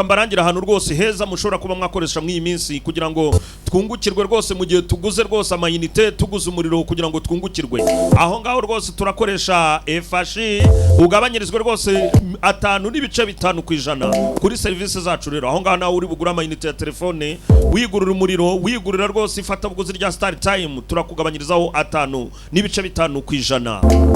Mbarangira ahantu rwose heza mushobora kuba mwakoresha muri iyi minsi kugira ngo twungukirwe rwose mu gihe tuguze rwose amayinite, tuguze umuriro, kugira ngo twungukirwe aho ngaho rwose. Turakoresha efashi, ugabanyirizwe rwose 5.5% kuri serivisi zacu. Rero aho ngaho nawe uri bugure amayinite ya telefone, wigurira umuriro, wigurira rwose ifatabuguzi rya Star Time, turakugabanyirizaho 5.5%.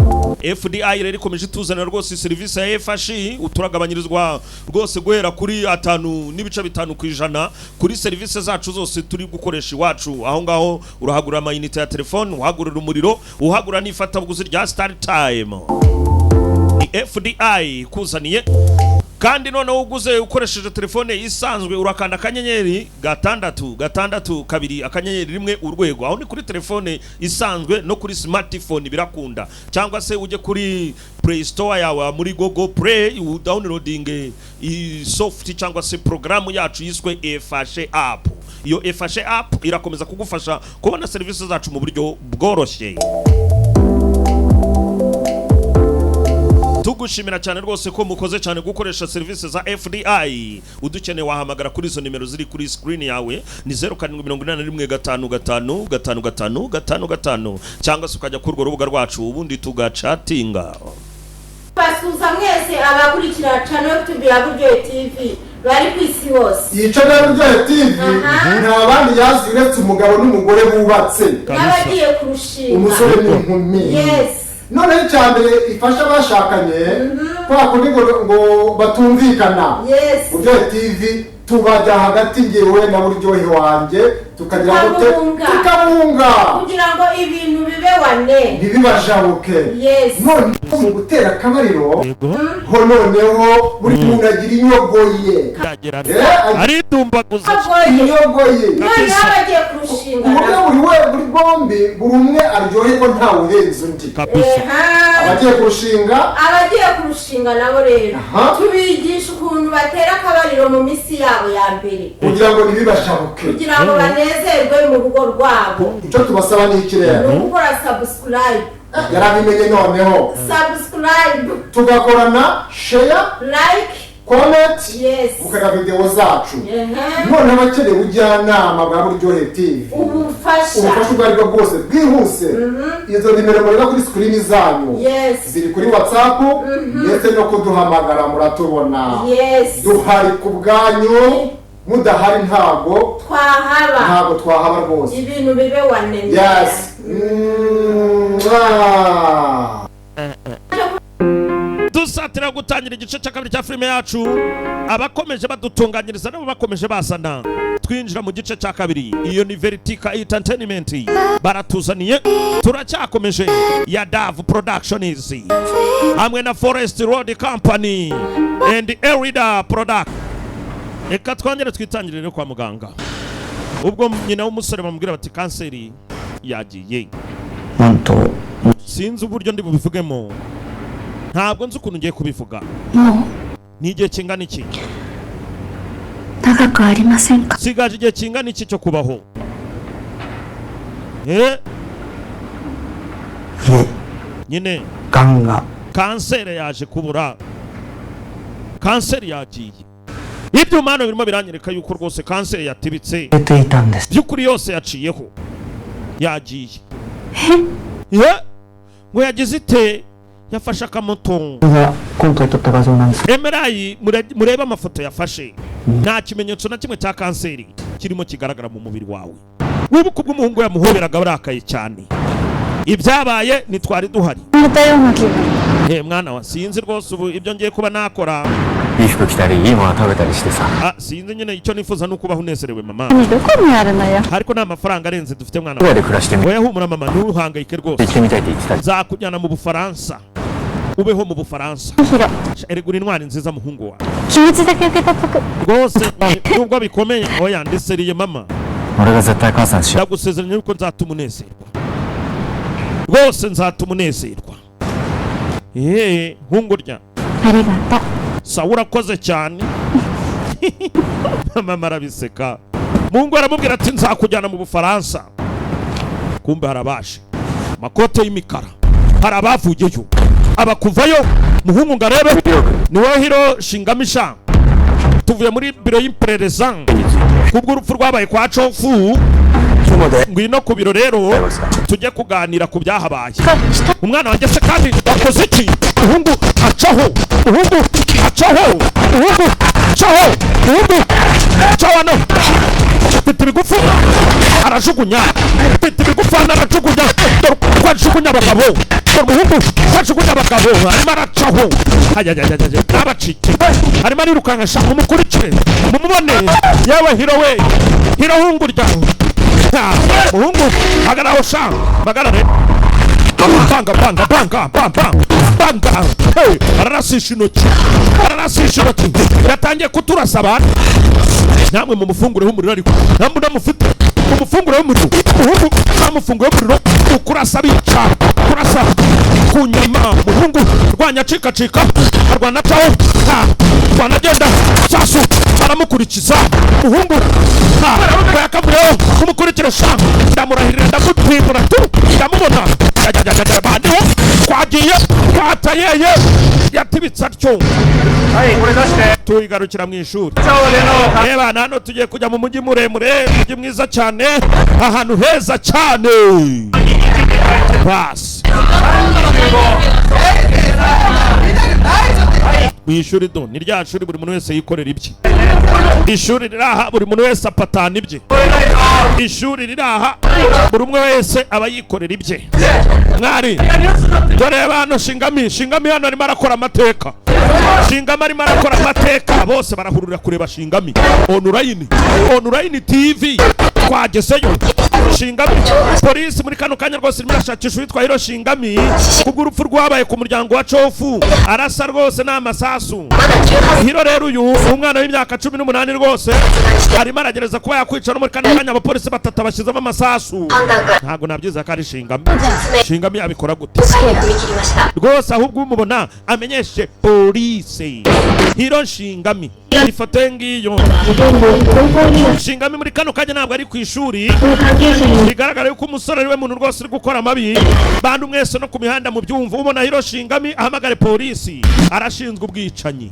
FDI rero ikomeje ituzanira rwose serivisi ya FHI, turagabanyirizwa rwose guhera kuri 5.5% kuri serivisi zacu zose turi gukoresha iwacu. Aho ngaho urahagura amayinite ya telefone, uhagurira umuriro, uhagura n'ifatabuguzi rya Star Time. Ni FDI ikuzaniye. Kandi noneho uguze ukoresheje telefone isanzwe, urakanda *662*1#. Aho ni kuri telefone isanzwe, no kuri smartphone birakunda, cyangwa se ujye kuri Play Store yawe, muri Google Play, downloading soft cyangwa se porogaramu yacu yiswe Efashe App. Iyo Efashe App irakomeza kugufasha kubona serivisi zacu mu buryo bworoshye. Tugushimira cyane rwose ko mukoze cyane gukoresha serivisi za FDI. Udukeneye wahamagara kuri izo nimero ziri kuri screen yawe, ni 0781555555, cyangwa se ukajya kuri urwo rubuga rwacu, ubundi tugacatinga. Basuhuza mwese abakurikira channel YouTube ya Buryohe TV bari ku isi hose. Iyi channel Buryohe TV nta bandi yazi uretse umugabo n'umugore bubatse n'abagiye kurushinga, umusore n'inkumi. Noneho icya mbere ifasha abashakanye, kwa kundi ngo batumvikana, Buryohe TV tubajya hagati, ngewe na Buryohe wanjye, tukagira gute? Tukabunga. Tukabunga. Kugira ngo ibintu bibe wane. Ntibibajabuke. Noneho mu gutera akabariro ho, noneho buri muntu agira inyogo ye. Agira Aritumbaguza. Agoye. inyogo ye. Noneho abagiye kurushinga ku buryo nabo buri we, buri bombi, buri umwe aryoherwa, ntawe uhenze undi. Kabisa. Abagiye kurushinga. Abagiye kurushinga nabo rero tubigisha ukuntu batera akabariro mu minsi yabo ya mbere kugira ngo ntibibashabuke, kugira ngo banezerwe mu rugo rwabo. Icyo tubasaba ni iki rero? Ni ugukora subscribe. Yarabimenye noneho. Subscribe. Tugakorana share, like, comment, mukareba videwo zacu. Noneho abakeneye ubujyanama bwa Buryohe TV, ubufasha, ubufasha ubwo aribwo bwose bwihuse, izo nimero mureba kuri screen zanyu ziri kuri WhatsApp, ndetse no kuduhamagara muratubona. Duhari ku bwanyu, mudahari ntabwo twahaba. Ntabwo twahaba rwose. Ibintu bibe wane. Yes. Mwah. Dusatira gutangira igice cya kabiri cya filime yacu. Abakomeje badutunganyiriza nabo bakomeje bazana, twinjira mu gice cya kabiri. Iyo ni Veritika Entertainment baratuzaniye, turacyakomeje ya Dove Productions hamwe na Forest Road Company and Erida Product. Reka twongere twitangirire rero kwa muganga, ubwo nyina w'umusore bamubwira bati kanseri yagiye. なんと Sinzi uburyo ndi bubivugemo, ntabwo nzi ukuntu ngiye kubivuga. もう Ni igihe kingana iki? 長くありませんか？ Sigaje igihe kingana iki cyo kubaho? Eh? いえ。 Nyine. がんが Kanseri yaje kubura, kanseri yagiye. Ibyuma hano birimo biranyereka yuko rwose kanseri yatibitse. 出ていたんです。 By'ukuri yose yaciyeho, yagiye. Ye, ngo yagize ite? Yafashe akamoto. これが今回撮った画像なんです。 MRI, murebe amafoto yafashe, nta kimenyetso na kimwe cya kanseri kirimo kigaragara mu mubiri wawe. Wibuke ubwo umuhungu yamuhoberaga arakaye cyane, ibyabaye ntitwari duhari. 似たような気分。 He mwana wa, sinzi rwose ubu ibyo ngiye kuba nakora. いい服着たりいいもの食べたりしてさ。 Ah, sinzi nyine, icyo nifuza ni ukubaho unezerewe, mama. どこにあるのよ。 Ariko nta mafaranga arenze dufite, mwana ぐ wa. らいで暮らしてみ Oya, humura mama, ntuhangayike rwose. 行ってみたいって言ってた。 Nzakujyana mu Bufaransa, ubeho mu Bufaransa. ヒロ。 Erega uri intwari nziza, muhungu wawe. 気持ちだけ受け取っとく。 Rwose nubwo bikomeye, oya, ndiseriye mama. 俺が絶対母さんしよ Ndagusezeranya yuko nzatuma unezerwa rwose, nzatuma unezerwa. Eee, hungurya. ありがとう。 Sawa, urakoze cyane mama. Arabiseka. Muhungu aramubwira ati nzakujyana mu Bufaransa. Kumbe harabashe makote y'imikara, hari abavuyeyo, abakuvayo. Muhungu ngo arebe, ni wowe Hiro Shingamisha. Tuvuye muri biro y'iperereza kubw'urupfu rwabaye kwa Cofu. Ngwino ku biro rero tujye kuganira ku byahabaye. Umwana wanjye se kandi wakoze iki? Umuhungu acaho, umuhungu acaho, umuhungu acaho, umuhungu acaho hano. Mfite ibigufu arajugunya, mfite ibigufu hano arajugunya. Dore uko ajugunya abagabo, dore umuhungu uko ajugunya abagabo, arimo aracaho. Ayayayayaya, ntabacike, arimo arirukanka sha, mumukurikire mumubone. Yewe Hiro we, Hiro hungu ryawe. Muhungu hagararaho sha, bagarare. Banga banga banga banga banga. Hey, ararasisha intoki, ararasisha intoki, yatangiye kuturasa abantu. Namwe mumufungureho umuriro, ariko namwe ndamufite mumufungureho umuriro. Muhungu namufunguye umuriro, ukurasa bica, kurasa ku nyama. Muhungu rwanya acikacika, arwana acaho, rwana agenda sasu, aramukurikiza. Muhungu yakavuyeho kumukurikira sha, ndamurahirira ndamutwibura tu, ndamubona bandiho twagiye twatayeye, yatibitse atyo. Tuyigarukira mu ishuri. Reba hano tugiye kujya mu mujyi muremure, umujyi mwiza cyane, ahantu heza cyane. Basi mu ishuri do ni rya shuri buri muntu wese yikorera ibye. Ishuri riraha buri muntu wese apatana ibye. Ishuri riraha buri umwe wese aba yikorera ibye. Mwari dore hano Shingami, Shingami hano arimo arakora amateka. Shingami arimo arakora amateka, bose barahurura kureba Shingami. Online, online TV twagezeyo. Shingami polisi muri kano kanya rwose irimo irashakisha uwitwa Hiro Shingami kubw'urupfu rwabaye ku muryango wa Cofu. Arasa rwose n'amasasu. Hiro rero uyu umwana w'imyaka 18 rwose arimo aragereza kuba yakwica no muri kano kanya abapolisi batatu bashyizemo amasasu. Ntabwo nabyiza ko ari Shingami. Shingami yabikora gute rwose? Ahubwo umubona amenyeshe polisi. Hiro Shingami ifoto ye ngiyo. Shingami muri kano kanya ntabwo ari ku ishuri, bigaragara yuko umusore ari we muntu rwose uri gukora amabi. Bantu mwese no ku mihanda mu byumva, ubona Hiro Shingami ahamagare polisi, arashinzwe ubwicanyi.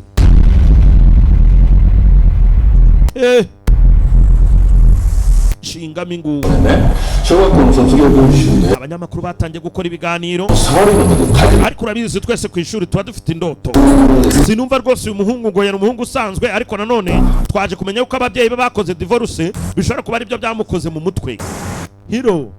Shingami ngu abanyamakuru batangiye gukora ibiganiro, ariko urabizi twese ku ishuri tuba dufite indoto. Sinumva rwose uyu muhungu ngo yari umuhungu usanzwe, ariko nanone twaje kumenya yuko ababyeyi be bakoze divorce, bishobora kuba aribyo byamukoze mu mutwe. Hiro,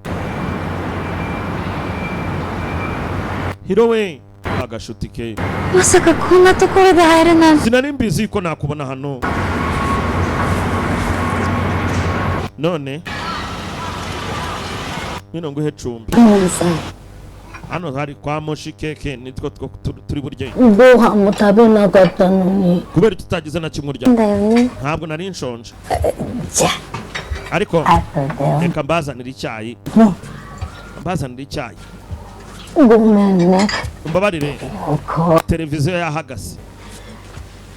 Hiro we agashuti ke. まさかこんなところで会えるなんて。 Sinari mbizi ko nakubona hano. None nino nguhe cumbi. Hano hari kwa Moshi keke nitwo turi burye. ご飯も食べなかったのに。 Kubera tutagize na kimwe urya. Ntabwo nari nshonje. Ariko reka mbazanire icyayi. Mbazanire icyayi. ごめんね。 Mbabarire. Televiziyo yahagaze.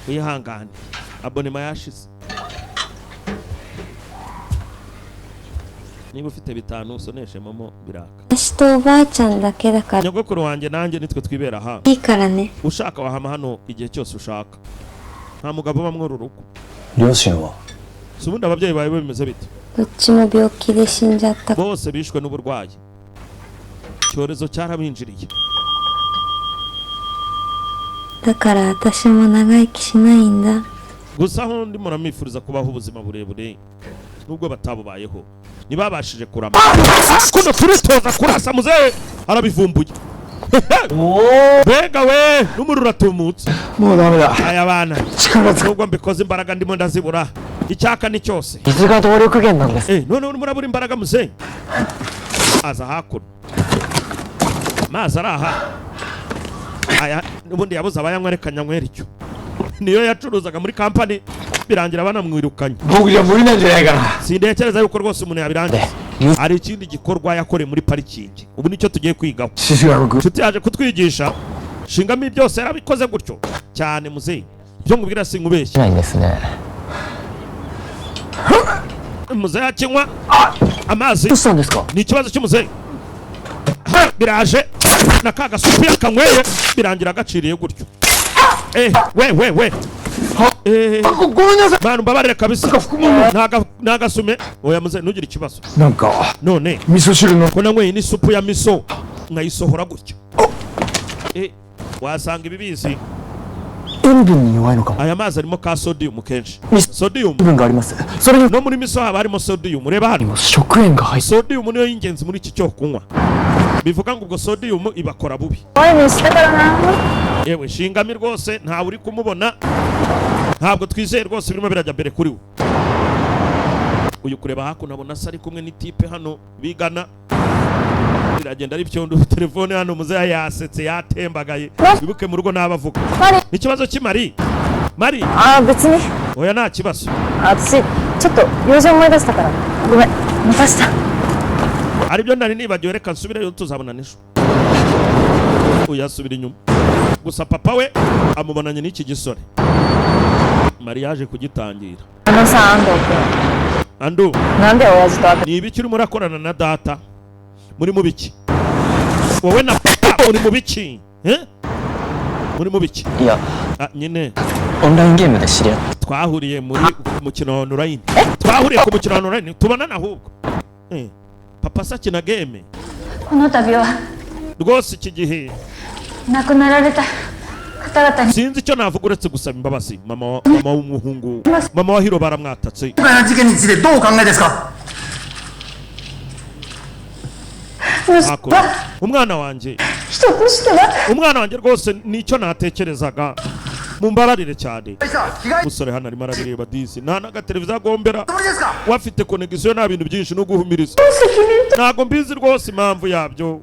Wihangane. Abonema yashize. Niba ufite 5 usoneshe momo biraka. 私とおばあちゃんだけだから。 Nyogokuru wanjye nanjye nitwe twibera aha. いいからね。 Ushaka wahama hano igihe cyose ushaka. Nta mugabo uba mw'uru rugo. 両親は Si ubundi ababyeyi bawe bimeze bite? どっちも病気で死んじゃった。 Bose bishwe n'uburwayi. Icyorezo cyarabinjiriye. だから私も長生きしないんだ。 Gusa aho ndi muramwifuriza kubaho ubuzima burebure nubwo batabubayeho, ntibabashije kurama. Kuno turitoza kurasa muzehe arabivumbuye. Mbega we n'umuriro uratumutse. Aya bana nubwo mbikoze imbaraga ndimo ndazibura, icyaka ni cyose. 水が動力源なんです。 None urimo urabura imbaraga muzehe. Aza hakuno amazi araha. Aya n'ubundi yabuze abayanywa, reka nyanywera icyo. Niyo yacuruzaga muri kampani birangira banamwirukanye. 僕じゃ無理なんじゃないかな。 Sintekereza yuko rwose umuntu yabirangiza. Hari ikindi gikorwa yakoreye muri parikingi, ubu nicyo tugiye kwigaho. Inshuti yaje kutwigisha Shingami byose yarabikoze gutyo cyane muzehe. Ibyo nkubwira sinkubeshye. ないんですね。 Muzehe akinywa amazi. どうしたんですか？ Ni ikibazo cy'umuzehe. Biraje na ka gasupu yakanyweye birangira agaciriye gutyo. We we we Mwana umbabarire kabisa, nagasume. Oya muze, ntugire ikibazo. なんか None 味噌汁の ko nanyweye n'isupu ya miso nkayisohora gutya, wasanga ibibizi. 塩分に弱いのかも。 Aya mazi arimo ka sodium kenshi. み Sodium. 塩分があります。それに No muri miso haba harimo sodium. Reba hano. も食塩が入っ Sodium niyo y'ingenzi muri iki cyo kunywa, bivuga ngo ubwo sodium ibakora bubi. ワインにしたからな。 Yewe shingami rwose, ntawe uri kumubona, ntabwo twizeye rwose birimo birajya mbere kuri we. Uyu kureba hakuno abona se ari kumwe n'itipe hano bigana, biragenda ari byondo. Telefone hano, muzehe yasetse, yatembagaye. Wibuke mu rugo n'abavuga ikibazo cy'imari mari. あー、別に。 Oya, nta kibazo. 私ちょっと用事思い出したから。ごめん、また明日。 Aribyo nari nibagiwe, reka nsubireyo, tuzabona n'ejo. Uyu asubira inyuma gusa, papa we amubonanye n'iki gisore. Mari yaje kugitangira. あのさ、安藤 Andu. 君、なんで親父と会って Ni ibiki urimo urakorana na data? Muri mu biki? Wowe na papa muri mu biki? Eh? Muri mu biki? いや、 Ah, nyine オンラインゲームで知り合っ twahuriye muri mukino wa online, twahuriye ku mukino wa online tubonana ahubwo. Papa se akina game. この度は Rwose iki gihe 亡くなられた方々に sinzi icyo navuga uretse gusaba imbabazi. Mama w'umuhungu, mama wa Hiro baramwatatse. 今回の事件についてどうお考えですか？ Hakuno. Umwana wanjye, 人としては umwana wanjye rwose nicyo natekerezaga, mumbabarire cyane. 被害 Umusore hano arimo arabireba disi, nta n'agateleviziyo agombera. つもりですか？ Wafite connexion, nta bintu byinshi no guhumiriza. Ntabwo mbizi rwose impamvu yabyo,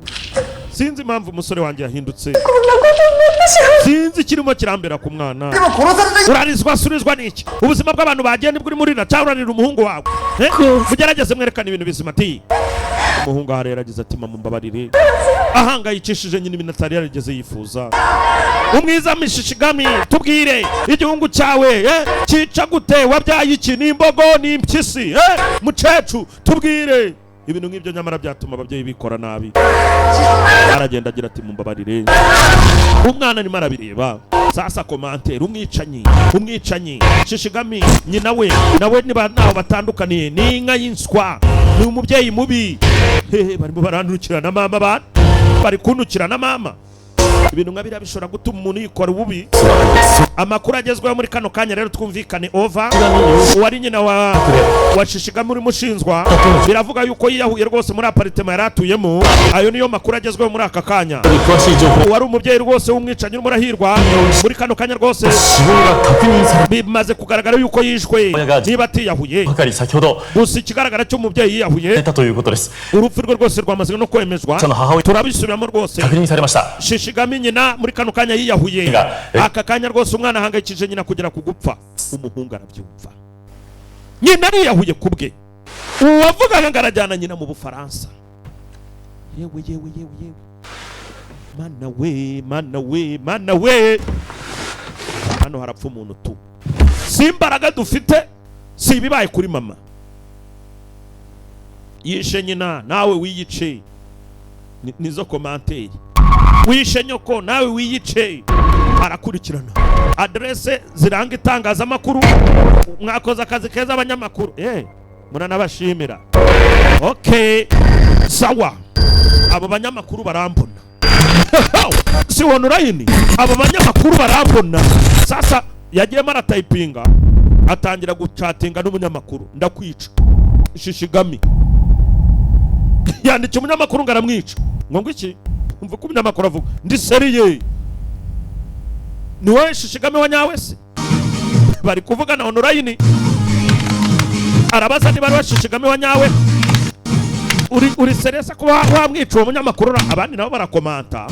sinzi impamvu umusore wanjye yahindutse, sinzi ikirimo kirambera ku mwana. でも殺された Urarizwa surizwa n'iki? Ubuzima bw'abantu bagiye nibwo urimo urira cyangwa urarira umuhungu wawe? Eh? Mugerageze mwerekane ibintu bizima ati. Umuhungu aha rero agize ati: "Mama, mbabarire." Ahangayikishije nyine ibintu atari yarigeze yifuza. Umwiza mishishigami, tubwire igihungu cyawe, cyica gute? Wabyaye iki? Ni imbogo, ni impyisi? Mucecu, tubwire ibintu nk'ibyo, nyamara byatuma ababyeyi bikora nabi. Aragenda agira ati: "Mumbabarire." Umwana arimo arabireba. Sasa commentaire: umwicanyi, umwicanyi Shishigami, nyina we nawe niba ntaho batandukaniye ni inka y'inswa, ni umubyeyi mubi. Hehe, barimo barantukira na mama, bana bari kuntukira na mama. Ibintu nka biriya bishobora gutuma umuntu yikora ububi. Amakuru agezweho muri kano kanya rero, twumvikane over, uwari nyina wa Shishigami urimo ushinzwa, biravuga yuko yiyahuye rwose muri appartement yari atuyemo. Ayo niyo makuru agezweho muri aka kanya. 詳しい情報 Uwari umubyeyi rwose w'umwicanyi urimo urahirwa muri kano kanya rwose, 死亡が確認され bimaze kugaragara yuko yishwe niba atiyahuye. ばかり先ほど Gusa ikigaragara cy'umubyeyi yiyahuye. 出たということです。 Urupfu rwe rwose rwamaze no kwemezwa. その母親 Turabisubiramo rwose. 確認されました。 Shishigami nyina muri kano kanya yiyahuye. Nga, Aka kanya rwose umwana ahangayikishije nyina kugera ku gupfa. Umuhungu arabyumva, nyina ariyahuye ku bwe. Uwavugaga ngo arajyana nyina mu Bufaransa. Yewe, yewe, yewe, yewe, mana we, mana we, mana we, hano harapfa umuntu tu. Si imbaraga dufite, si ibibaye kuri mama. Yishe nyina, nawe wiyice. Nizo commentaire: wishe nyoko, nawe wiyice. Arakurikirana aderese ziranga itangazamakuru. Mwakoze akazi keza abanyamakuru, muranabashimira. Okay, sawa, abo banyamakuru barambona, si online, abo banyamakuru barambona. Sasa yagiyemo aratayipinga, atangira gucatinga n'umunyamakuru: "Ndakwica." Shishigami yandikiye umunyamakuru ngo aramwica. Ngo iki? Umva ko umunyamakuru avuga: "Ndi sérieux, ni wowe Shishigami wa nyawe se?" Bari kuvugana online, arabaza niba ari we Shishigami wa nyawe. Uri sérieux kuba wamwica uwo munyamakuru? Abandi nabo barakomanta: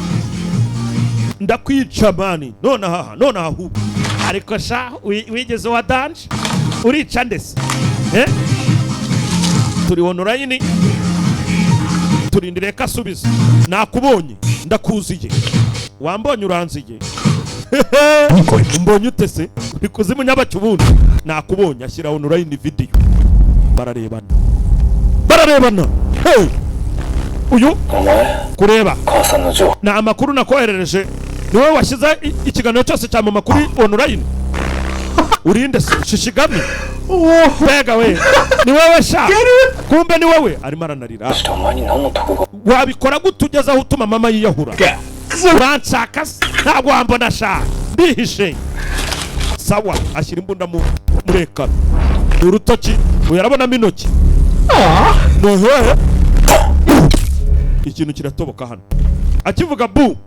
"Ndakwica man, none aha, none ahubwo." Ariko sha wigeze wa danger, urica ndese? Eh, turi online, turindire ko asubiza. "Nakubonye, ndakuziye, wambonye uranziye, umbonye ute se? Uri kuzimu nyabaki ubundi? Nakubonye." Ashyira online video, bararebana, bararebana. Hey! Uyu kureba 母さんの情報 ni amakuru nakoherereje, ni wowe washyize ikiganiro cyose cya mama kuri online. Urinde se Shishigami? Mbega we, ni wowe sha? Kumbe ni wowe. Arimo aranarira. Wabikora gute ugeze aho utuma mama yiyahura? Uranshaka se? Ntabwo wambona sha, ndihishe. Sawa, ashyira imbunda mu murekano. Ni urutoki, uyu arabonamo intoki. Nuhehe, ikintu kiratoboka hano. Akivuga bu,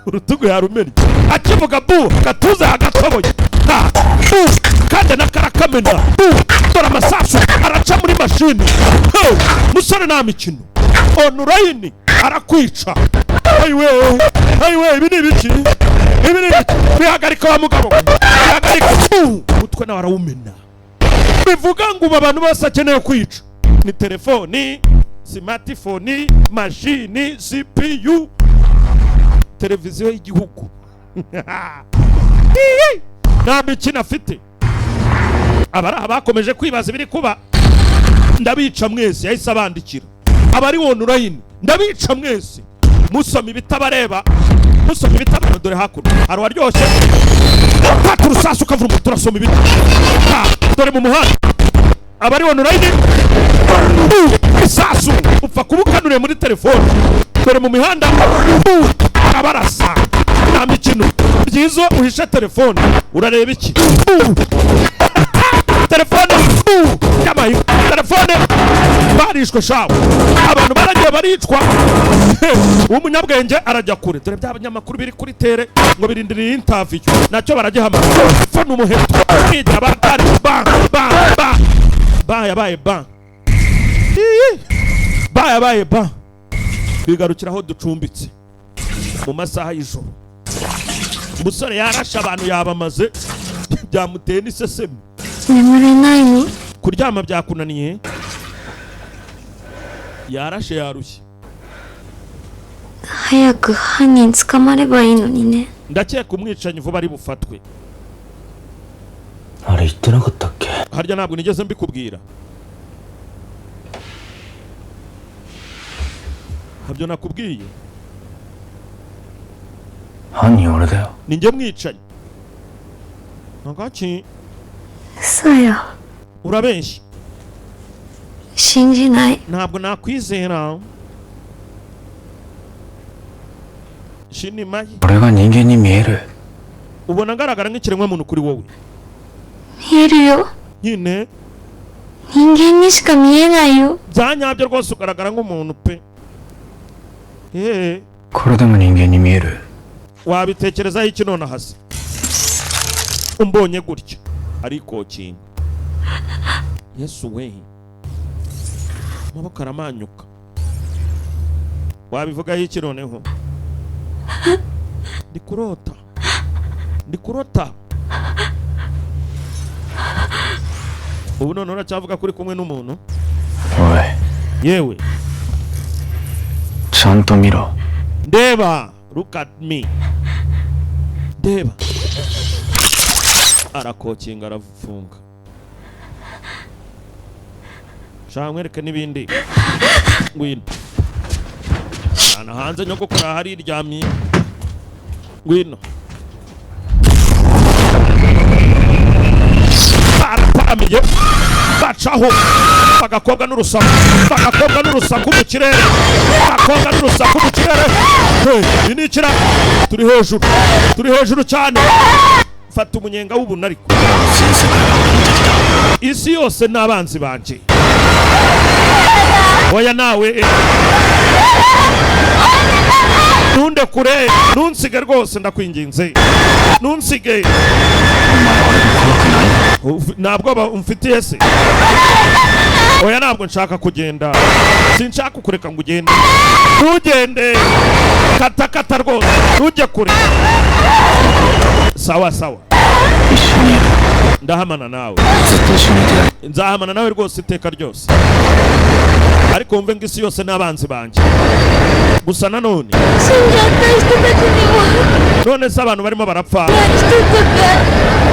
urutugu yarumennye. Akivuga bu, agatuza yagatoboye. Ha bu, kandi n'akarakamena bu. Dore amasasu araca muri mashini. He, musore, nta mikino, online arakwica. Ayiwe, ayiwe, ibi ni ibiki? Ibi ni ibiki? Bihagarika wa mugabo, bihagarika. Bu, umutwe nawe arawumena. Bivuga ngo ubu abantu bose akeneye kwica ni telefoni, smartphone, mashini, CPU, televiziyo y'igihugu. Nta mikino afite. Abari aha bakomeje kwibaza ibiri kuba. Ndabica mwese, yahise abandikira. Abari online, ndabica mwese, musoma ibitabareba, musoma ibitabareba. Dore hakuno hari uwaryoshye, fata urusasu ukavura umuntu. Turasoma ibiti. Ha, dore mu muhanda abari online, isasu upfa kuba ukanuriye muri telefone. Dore mu mihanda arabarasa, nta mikino. Byiza uhishe telefone. Urareba iki? Telefone y'amahigo, telefone. Barishwe shawe, abantu baragiye baricwa. Umunyabwenge arajya kure. Dore bya binyamakuru biri kuri tere ngo birindiriye interview, nacyo baragihamagara. Fana umuheto kwigira batari ba ba ba ba yabaye ba. Ii! Ba yabaye ba. Bigarukira aho ducumbitse mu masaha y'ijoro. Umusore yarashe abantu yabamaze, byamuteye n'isesemi. 眠れないの？ Kuryama byakunaniye? Yarashe, yarushye. 早く犯人捕まればいいのにね。 Ndakeka umwicanyi vuba ari bufatwe. あれ言ってなかったっけ？ Harya ntabwo nigeze mbikubwira? Ntabyo nakubwiye? 犯人俺だよ。 Ni njye mwicanyi. Ngaki? 嘘よ。 Urabeshya. 信じない。 Ntabwo nakwizera. Shinimayi. 俺が人間に見える？ Ubona ngaragara nk'ikiremwamuntu kuri wowe? 見えるよ。 Nyine. 人間にしか見えないよ。 Bya nyabyo rwose ugaragara nk'umuntu pe. Eh. これでも人間に見える？ Wabitekerezaho iki nonaha se umbonye gutya? Arikokinga. Yesu we, amaboko aramanyuka. Wabivugaho iki noneho? Ndi kurota, ndi kurota. Ubu none uracyavuga ko uri kumwe n'umuntu? おい。 Yewe. ちゃんと見ろ。 Ndeba, look at me, ndeba. Arakokinga, arafunga. Shaka nkwereke n'ibindi. Ngwino ahantu hanze, nyogokuru ahariryamye. Ngwino. Barataramiye, bacaho bagakobwa n'urusaku, bagakobwa n'urusaku mu kirere, bagakobwa n'urusaku mu kirere. Hey, iyi ni ikira. Turi hejuru, turi hejuru cyane. Fata umunyenga w'ubuntu. Ariko isi yose ni abanzi banje. Oya nawe, ntunde kure, ntunsige rwose, ndakwinginze, ntunsige. Ntabwo umfitiye se? Oya, ntabwo nshaka kugenda, sinshaka kukureka ngo ugende. Ntugende, kata kata rwose, ntujye kure. Sawa sawa. 一緒にいる。 Ndahamana nawe. ずっと一緒にいてやる。 Nzahamana nawe rwose iteka ryose. Ariko wumve ngo isi yose n'abanzi banjye. Gusa nanone 死んじゃった人たちにも none se abantu barimo barapfa, 人と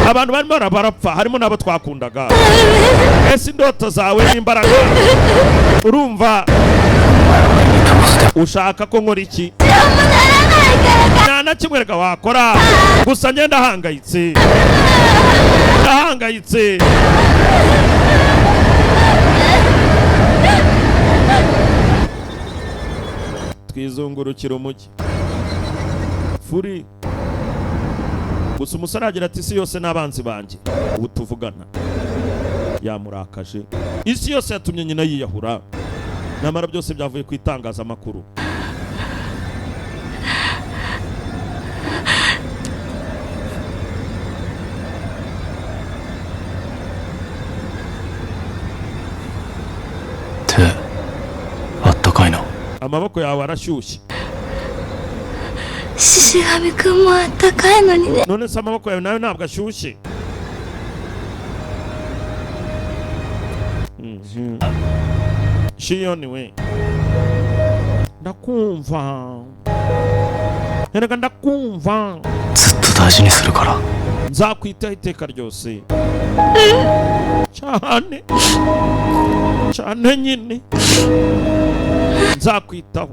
か abantu barimo barapfa, harimo n'abo twakundaga. Ese indoto zawe n'imbaraga, urumva ushaka ko nkora iki? Nta na kimwe reka wakora, gusa ngenda ahangayitse. Ndahangayitse. Twizungurukira umujyi furi. Gusa umusore agira ati isi yose n'abanzi banjye. Ubu tuvugana yamurakaje, isi yose yatumye nyina yiyahura, nyamara byose byavuye ku itangazamakuru. Amaboko yawe arashyushye. 獅子神くんもあったかいのにね。 None se amaboko yawe nayo ntabwo ashyushye? Shiyoni we, ndakumva, erega ndakumva. ずっと大事にするから。 Nzakwitaho iteka ryose cyane cyane nyine nzakwitaho.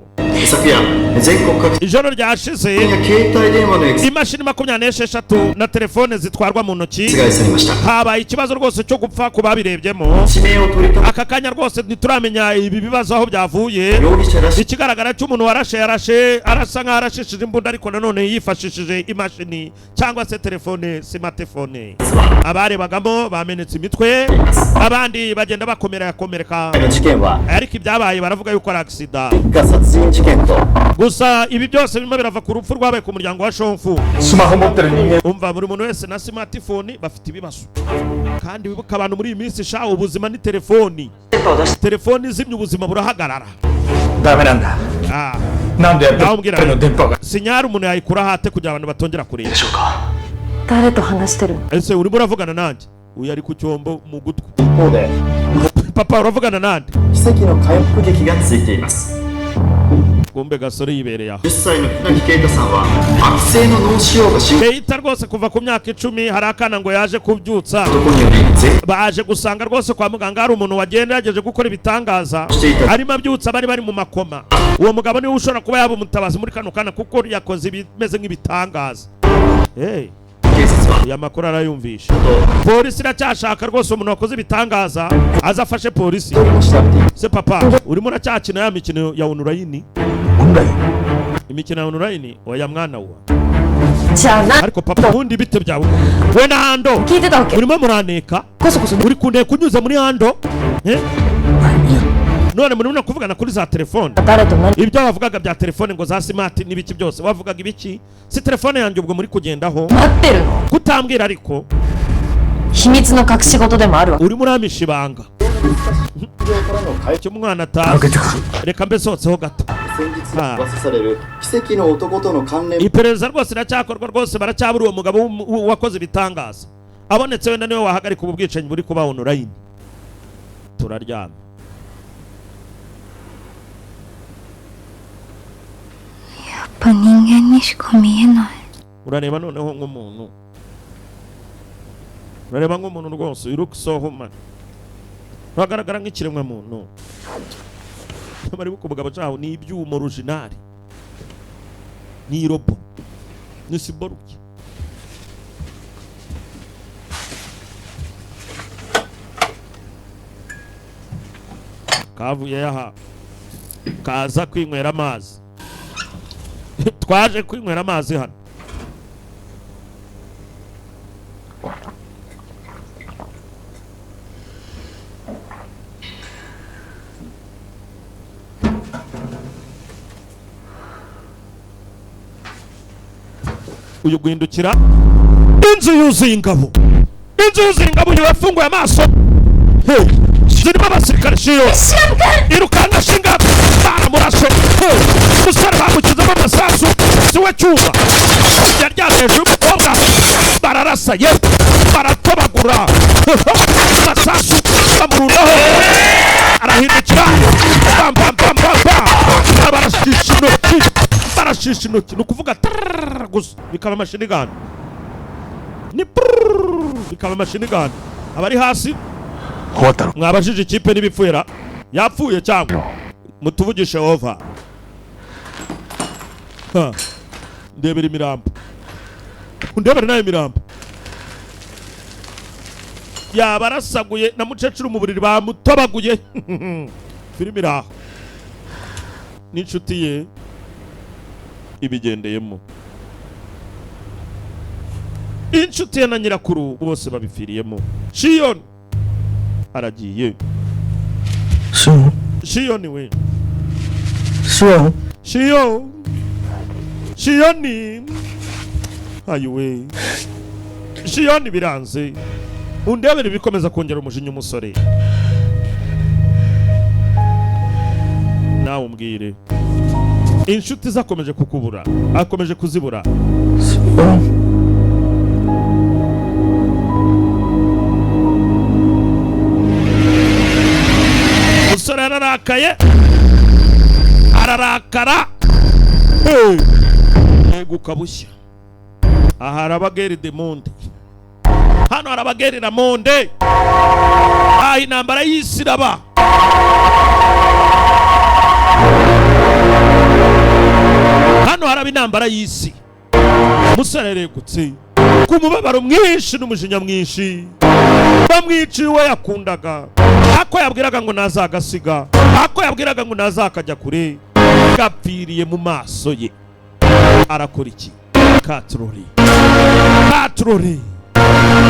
昨夜全国各地 Ijoro ryashize 携帯電話の駅 imashini 26 na telefone zitwarwa mu ntoki がされました。 habaye ikibazo rwose cyo gupfa ku babirebyemo. 地名を取り留め Aka kanya rwose ntituramenya ibi bibazo aho byavuye. 容疑者らし Ikigaragara cy'umuntu warashe yarashe arasa nk'aho arashishije imbunda, ariko nanone yifashishije imashini cyangwa se telefone smartphone. Abarebagamo bamenetse imitwe, abandi bagenda bakomera yakomereka, の事件は ariko ibyabaye baravuga yuko ari agisida. 一家殺人事件と Gusa ibi byose birimo birava ku rupfu rwabaye ku muryango wa Shomfu. スマホ持ってる人間 Umva, buri muntu wese na smartphone bafite ibibazo, kandi wibuka abantu muri iyi minsi sha ubuzima ni telefoni. Telefoni izimye ubuzima burahagarara. ダメなんだ。 Ah, なんでやっ ngaho mbwira ぱりの電波が sinyari umuntu yayikura hate kugira abantu batongera kureba? 誰と話してるの？ Ese urimo uravugana nanjye? Uyu ari ku cyombo mu gutwi. 一方で Papa, uravugana nande? 奇跡の回復劇が続いています。 Kumbe gasore yibereye aho. 10歳の船木啓太さんは悪性の脳腫瘍が進 Keita rwose kuva ku myaka 10 hari akana ngo yaje kubyutsa, 行により全 baje gusanga rwose kwa muganga hari umuntu wagerageje gukora ibitangaza arimo abyutsa bari bari mu makoma. Uwo mugabo niwe ushobora kuba yaba umutabazi muri kano kana kuko yakoze ibimeze nk'ibitangaza. Hey, 警察は aya makuru arayumvisha. Polisi iracyashaka rwose umuntu wakoze ibitangaza aza afashe polisi. 一人も調べている。 Se papa, urimo uracyakina ya mikino ya online? Imikino ya online oya mwana wa. じゃあな Ariko papa, ubundi bite byawe we na Hando? 聞いてたわけ？ Urimo muraneka, こそこそ uri kuneka unyuze muri Hando, eh? None murimo no kuvugana kuri za telefone. 誰と何 Ibyo bavugaga bya telefone ngo za smart n'ibiki byose wavugaga ibiki? Si telefone yanjye ubwo muri kugendaho? 待ってるの？ Kutambwira ariko 秘密の隠し事でもあるわけ？ urimo uramisha ibanga icyo umwana atazi. Reka mbe sohotseho gato. 先日噂される奇跡の男との関連 Iperereza rwose riracyakorwa, rwose baracyabura uwo mugabo wakoze ibitangaza. Abonetse wenda niwe wahagarika ubu bwicanyi buri kuba online. Turaryama. やっぱ人間にしか見えない。 Urareba noneho nk'umuntu, urareba nk'umuntu rwose, you look so human, uragaragara nk'ikiremwa muntu. Bari ku mugabo cyaho ni ibyuma original, ni robo, ni siboruki. Kavuye aha kaza kwinywera amazi. Twaje kwinywera amazi hano. Uyu guhindukira inzu yuzuye ingabo, inzu yuzuye ingabo. Uyu yafunguye amaso. Hey, zirimo abasirikare. Shiyo irukanka shinga, baramurashe. Hey, umusore bamushyizemo amasasu siwe cyuma yaryamye hejuru y'umukobwa, bararasa ye baratobagura amasasu bamurundaho, arahindukira bam bam bam bam bam, barashisha intoki, barashisha intoki, ni ukuvuga tararara gusa bikaba amashinigani, ni prrrr, bikaba amashinigani. Abari hasi 終わったの mwabajije ikipe n'ibipfuye yapfuye cyangwa mutuvugishe over. Ha, ndebera imirambo, ndebera nayo imirambo. Yabarasaguye na mukecuru mu buriri bamutobaguye. Filime iri aho n'inshuti ye ibigendeyemo, inshuti ye na nyirakuru bose babipfiriyemo. Shiyoni aragiye. Shiyoni we. シオン。 Shiyo, Shiyoni, ayiwe Shiyoni, biranze. Undebere bikomeza kongera umujinya umusore. Nawe umbwire, inshuti zakomeje kukubura, akomeje kuzibura. Umusore yararakaye, ararakara. Hey! Yeguka bushya. Aha harabageri de monde, hano harabageri na monde. Aha intambara y'isi iraba. Hano haraba intambara y'isi. Umusore yaregutse ku mubabaro mwinshi n'umujinya mwinshi. Bamwiciye uwo yakundaga, ako yabwiraga ngo ntazagasiga, ako yabwiraga ngo ntazakajya kure, gapfiriye mu maso ye. Arakora iki? Katurori, katurori.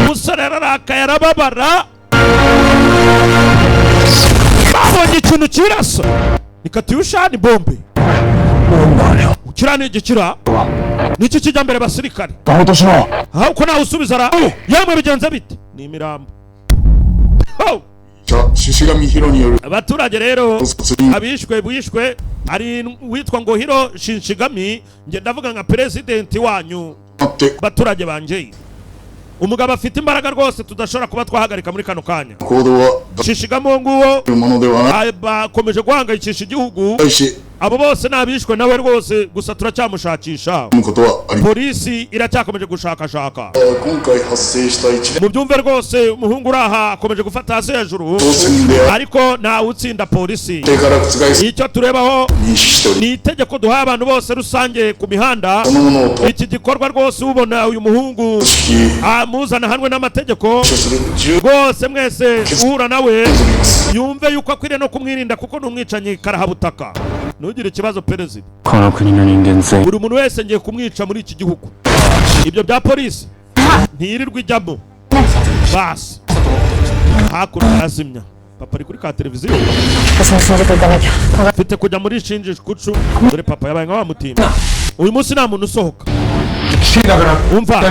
Umusore yararakaye, arababara. Babonye ikintu kirasa ni katyusha, ni bombe. Kiriya ni igikira, niki kijya mbere basirikare? Aho ko nawe usubiza ara yamwe, bigenze bite? Ni imirambo. Ho! Abaturage rero abishwe bishwe ari witwa ngo Hiro Shinshigami. Nge ndavuga nka president wanyu, baturage banje. Umugabo afite imbaraga rwose tudashobora kuba twahagarika muri kano kanya. Shishigami uwo nguwo bakomeje guhangayikisha igihugu. Abo bose nabishwe nawe rwose, gusa turacyamushakisha, polisi iracyakomeje gushakashaka. Mubyumve rwose, umuhungu uri aha akomeje gufata hasi hejuru, ariko ntawe utsinda polisi. Icyo turebaho ni itegeko duha abantu bose rusange ku mihanda. Iki gikorwa rwose, ubona uyu muhungu amuzana hanwe n'amategeko rwose. Mwese uhura nawe yumve yuko akwiriye no kumwirinda, kuko ni umwicanyi karahabutaka. Ntugire ikibazo perezida, この国の人間全員 buri muntu wese ngiye kumwica muri iki gihugu. Ibyo bya polisi ntiyirirwa ijyamo. Basi hakuno arazimya. Papa ari kuri ka televiziyo. 私も新宿行かなきゃ。 Mfite kujya muri Shinjuku. Dore papa yabaye nka wa mutimba. Uyu munsi nta muntu usohoka. Umva,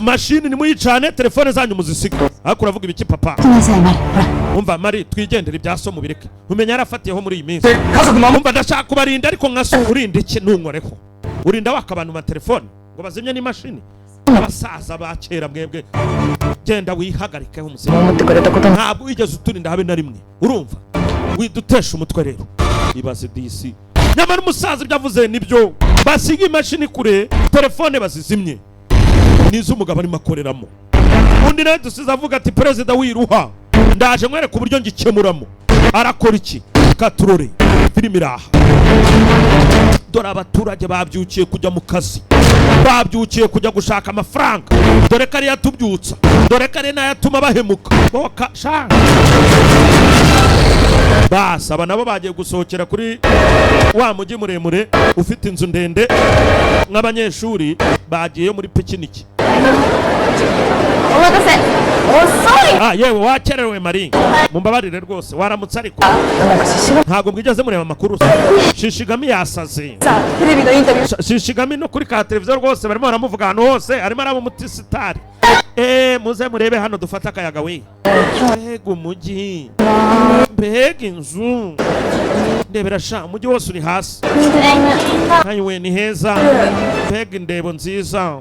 mashini nimuyicane, telefone zanyu muzisiga. Ariko uravuga ibiki papa? ごめんなさいマリ、ほら。 Umva Mari, twigendere, ibya so mubireke. Umenya yarafatiyeho muri iyi minsi. Umva, ndashaka kubarinda, ariko nka so urinda iki? Ntunkoreho. Urinda waka abantu amatelefone ngo bazimye n'imashini? Abasaza ba kera mwebwe, genda wihagarikeho umusore. 守ってくれたことも Ntabwo wigeze uturinda habe na rimwe, urumva? Widutesha umutwe rero. Ibaze disi, nyamara umusaza ibyo avuze nibyo. Basiga imashini kure, telefone bazizimye, nizo umugabo arimo akoreramo. Undi nawe dusize avuga ati: "Perezida, wiruha, ndaje nkwereka uburyo ngikemuramo." Arakora iki? Katurore, filime iraha. Dore abaturage babyukiye kujya mu kazi, babyukiye kujya gushaka amafaranga. Dore ko ariyo atubyutsa, dore ko ari nayo atuma bahemuka boka sha. Basi aba nabo bagiye gusohokera kuri wa mujyi muremure ufite inzu ndende, nk'abanyeshuri bagiye muri pikiniki. お待たせ、遅い。 Ah, yewe wakerewe Mari, mumbabarire rwose. Waramutse ariko. なんか獅子が Ntabwo mwigeze mureba amakuru? Shishigami yasaze. さテレビのインタビュー Shishigami no kuri ka televiziyo rwose barimo baramuvuga ahantu hose, arimo araba umutisitari. Muze murebe hano dufate akayaga we. Mbega umujyi, mbega inzu! Ndebera sha, umujyi wose uri hasi. Ayiwe, ni heza! Mbega indebo nziza!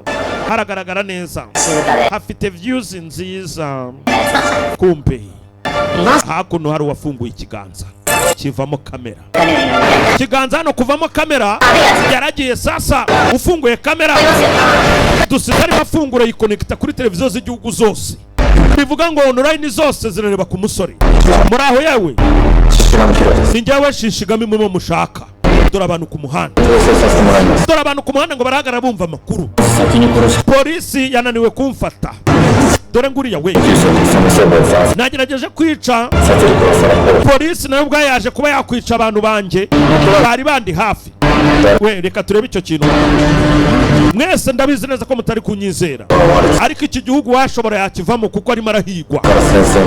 Haragaragara neza, hafite views nziza. Kumbe hakuno hari uwafunguye ikiganza kivamo kamera. Ikiganza hano kuvamo kamera yaragiye. Sasa ufunguye kamera dusize arimo afungura, yikonekita kuri televiziyo z'igihugu zose, bivuga ngo online zose zirareba ku musore. Muri aho yewe, ni njyewe Shishigami murimo mushaka. Dore abantu ku muhanda, dore abantu ku muhanda ngo barahagarara bumva amakuru. Polisi yananiwe kumfata. Dore nguriya we, nagerageje kwica polisi, nayo ubwayo yaje kuba yakwica abantu banjye bari bandi hafi. We, reka turebe icyo kintu. Mwese ndabizi neza ko mutari kunyizera, ariko iki gihugu washobora yakivamo kuko arimo arahigwa.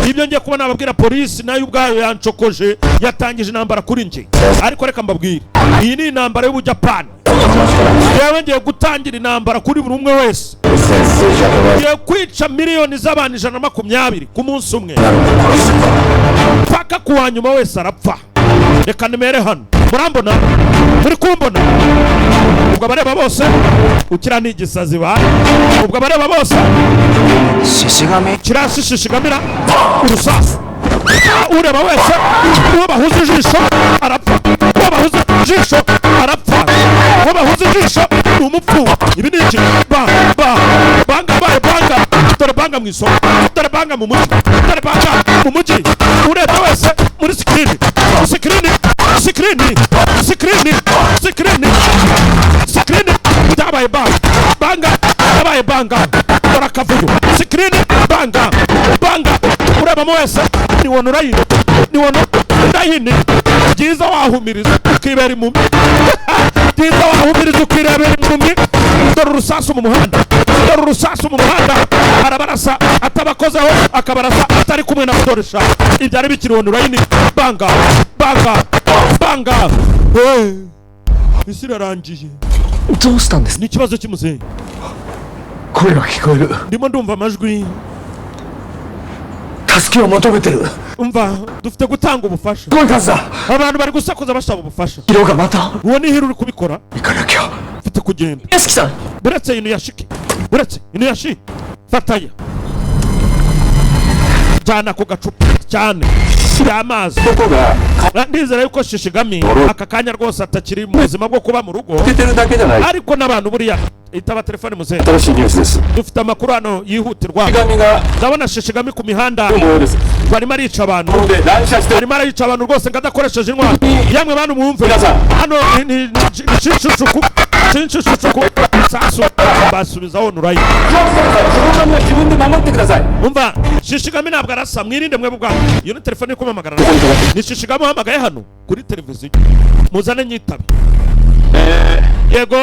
Ibyo ngiye kuba nababwira, polisi nayo ubwayo yancokoje, yatangije intambara kuri njye. Ariko reka mbabwire, iyi ni intambara y'Ubujapani. Yewe, ngiye gutangira intambara kuri buri umwe wese. Ngiye kwica miliyoni z'abantu 120 ku munsi umwe, paka ku wa nyuma wese arapfa. Reka nimere hano, murambona, muri kumbona. Ubwo abareba bose ukira ni igisazi ba. Ubwo abareba bose kirashishishigamira urusasu. Ureba wese, uwo bahuza ijisho arapfa, uwo bahuza ijisho arapfa, uwo bahuza ijisho ni umupfu. Ibi ni iki? Ba ba banga baye banga. Dore banga mu isoko, dore banga mu mujyi, dore banga mu mujyi. Ureba wese muri sikirini, sikirini, sikirini, sikirini, sikirini, sikirini. Byabaye banga, banga yabaye banga. Dore akavuyo, sikirini, banga banga. Urebamo wese ni online, ni online. Byiza wahumiriza ukibera impumyi, byiza wahumiriza ukirebera impumyi. Dore urusasu mu muhanda, dore urusasu mu muhanda. Arabarasa atabakozeho, akabarasa atari kumwe na Doresha. Ibyari bikiri online. Banga banga banga. Hey, isi irarangiye. どうしたんです Ni ikibazo cy'umuzehe. 声が聞こえる Ndimo ndumva amajwi. 助けを求めてる Umva, dufite gutanga ubufasha. すごい数だ Abantu bari gusakuza basaba ubufasha. 色がまた Uwo ni Hiro uri kubikora. 行かなきゃ Mfite kugenda. 屋敷さん Buretse Inuyashiki, buretse Inuyashi, fataya jyana ku gacupa cyane by'amazi. 男が Ndizera yuko Shishigami aka kanya rwose atakiri mu buzima bwo kuba mu rugo, 捨ててるだけじゃない ariko n'abantu buriya itaba telefone muzehe. 新しいニュースです Dufite amakuru hano yihutirwa. 神が Ndabona Shishigami ku mihanda 模様です barimo arica abantu. なので乱射して Arimo arayica abantu rwose ngo adakoresheje intwaro. Yamwe bantu mwumve hano ni shinshushuku, shinshushuku sasu basubizaho nurayi. 自分は自分で守ってください Umva, Shishigami ntabwo arasa, mwirinde mwebwe ubwanyu. Iyo ni telefone iri kumpamagara, ni Shishigami uhamagaye hano kuri televiziyo. Muzane nyitabe. Yego,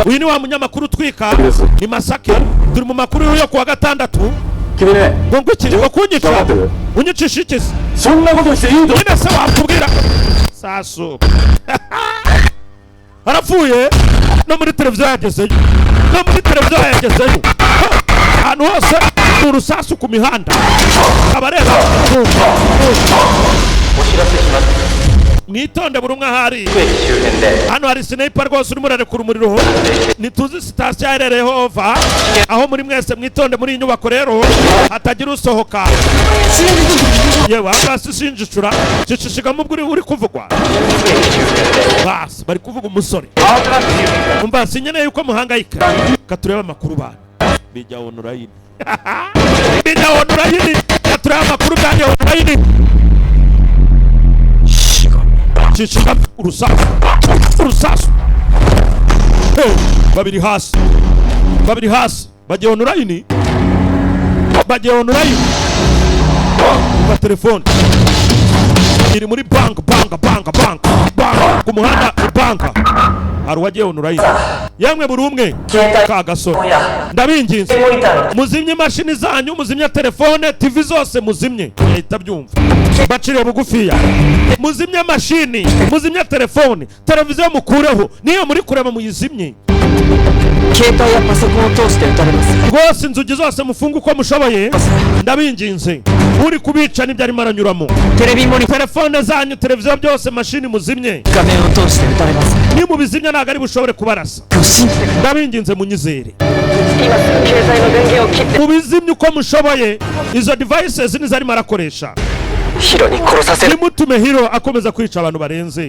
uyu ni wa munyamakuru utwika, ni Masake. Turi mu makuru yo kuwa gatandatu. 君ね Ngo ngwiki, ngo kunyica? 黙ってる Unyicisha iki se? そんなことしていいと Nyine se wakubwira sasu arapfuye. No muri televiziyo yagezeyo, no muri televiziyo yagezeyo. Ha! Ahantu hose ni urusasu ku mihanda. Abareba, mwitonde buri umwe ahari. Hano hari sniper rwose urimo urarekura umuriro. Ntituzi sitasiyo aherereyeho ova aho muri. Mwese mwitonde muri iyi nyubako rero, hatagira usohoka. Yewe, ahangaha si shinjicura shishishigamo. Ubwo uri kuvugwa basi, bari kuvuga umusore. Umva, sinkeneye yuko muhangayika. Reka turebe amakuru bana bijya online, bijya online. Reka turebe amakuru byanjye online. Shishika urusasu, urusasu. Hey, babiri hasi, babiri hasi. Bagiye online, bagiye online. Umva, telefone iri muri bank, bank bank bank bank ku muhanda ni banka. Hari uwagiye online. Yemwe buri umwe ka gasore, ndabinginze muzimye imashini zanyu, muzimye telefone, TV zose muzimye. Yahita byumva baciriye bugufiya. Muzimye mashini, muzimye telefone, televiziyo mukureho, niyo muri kureba muyizimye. 携帯やパソコンを通して撃たれます Rwose inzugi zose mufunge uko mushoboye, ndabinginze. Uri kubica n'ibyo arimo aranyuramo. テレビモニ Telefone zanyu, televiziyo byose, mashini muzimye. 画面を通して撃たれます Nimubizimya ntabwo ari bushobore kubarasa. 信じて Ndabinginze munyizere. 今すぐ携帯の電源を切って Mubizimye uko mushoboye. Izo devices nizo arimo arakoresha. ヒロに殺させる Ntimutume Hiro akomeza kwica abantu barenze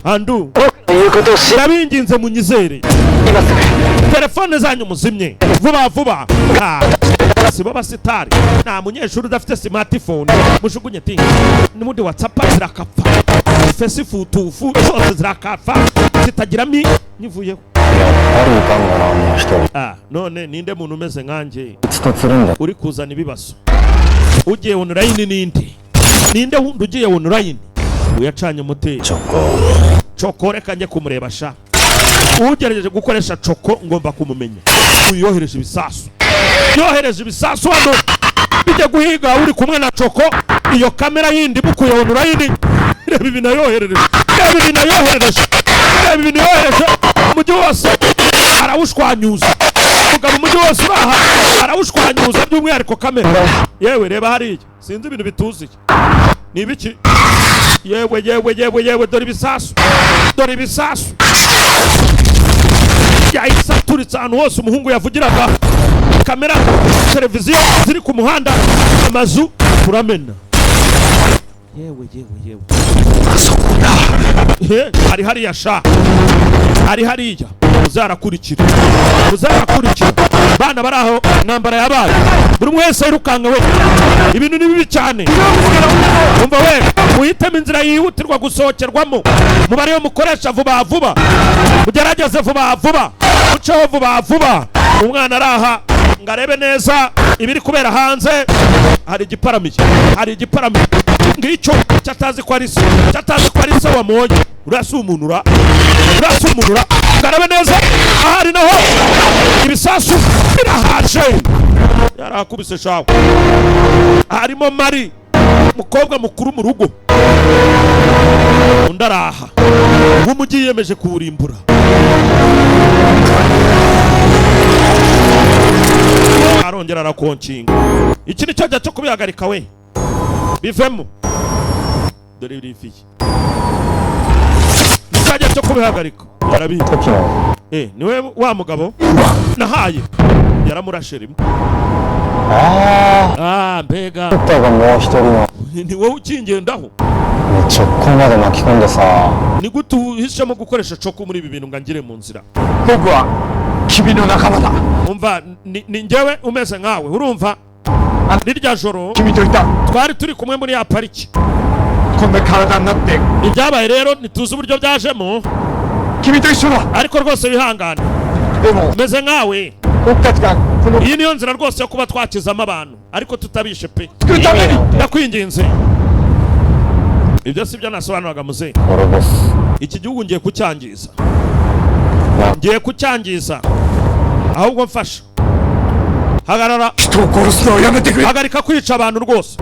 andu. 僕の言うことを信 Ndabinginze munyizere. 今すぐ Telefone zanyu muzimye vuba vuba. Ah, si bo basitari, nta munyeshuri udafite smartphone. Mushugunye ti n'ubundi WhatsApp zirakapfa, fesifutufu zose zirakapfa zitagira mi nyivuyeho. やっぱりいたんだなもう一人 Ah, none ninde muntu umeze nkanjye いつとつるんで uri kuzana ibibazo ugiye online? Ninde, ninde wundi ugiye online uyacanye umuteri? チョコ Coko, reka njye kumureba sha. Ugerageje gukoresha Coko ngomba kumumenya. Uyu yohereje ibisasu, yohereje ibisasu hano bijya guhiga uri kumwe na Coko. Iyo kamera yindi bukuye online, reba ibintu yoherereje, reba ibintu yoherereje, reba ibintu yohereje. Umujyi wose arawushwanyuza mugabo, umujyi wose uraha arawushwanyuza, by'umwihariko kamera. Yewe, reba hariya, sinzi ibintu bituzuye ni ibiki. Yewe, yewe, yewe, yewe, dore ibisasu, dore ibisasu yahise aturitse ahantu hose umuhungu yavugiraga. Kamera, televiziyo ziri ku muhanda, amazu turamena. Yewe, yewe, yewe. He, ari hariya sha, ari hariya. Muzarakurikira, muzarakurikira. Bana bari aho, intambara yabaye, buri umwe wese yirukanka we. Ibintu ni bibi cyane. Umva we, muhitemo inzira yihutirwa gusohokerwamo, mubare yo mukoresha vuba vuba, mugerageze vuba vuba, muceho vuba vuba. Umwana araha ngo arebe neza ibiri kubera hanze. Hari igiparamiye, hari igiparamiye ngicyo cyatazi ko ari se, cyatazi ko ari se wamonye. Urasa umuntu, urasa umuntu, ngo arebe neza ahari naho ibisasu birahaje. Yarakubise shawe. Harimo Mari, umukobwa mukuru mu rugo. Undi araha w'umujyi yiyemeje kuwurimbura. Arongera arakonkinga. Iki ni cyo gihe cyo kubihagarika we, bivemo. Dore birifiye, ni cyo gihe cyo kubihagarika, arabizi. 時の Eh, niwe wa mugabo nahaye, yaramurashe rimwe. あ Ah, mbega! ああんたがもう一人の Ni wowe ukingendaho? ね直行まで巻き込んでさ Ni gute uhisemo gukoresha Coko muri ibi bintu ngo angire mu nzira? 僕は君の仲間だ Umva, ni njyewe umeze nkawe, urumva? Rirya joro 君といた twari turi kumwe muri ya pariki. こんな体になって Ibyabaye rero ntituzi uburyo byajemo. 君と一緒だ Ariko rwose wihangane. でも Meze nkawe. 僕たちがこの Iyi niyo nzira rwose yo kuba twakizamo abantu ariko tutabishe pe. 作るために Ndakwinginze. Ibyo si byo nasobanuraga muzehe. 滅ぼす Iki gihugu ngiye kucyangiza, ngiye kucyangiza. Ahubwo mfasha, hagarara. 人を殺すのをやめてくれ Hagarika kwica abantu rwose.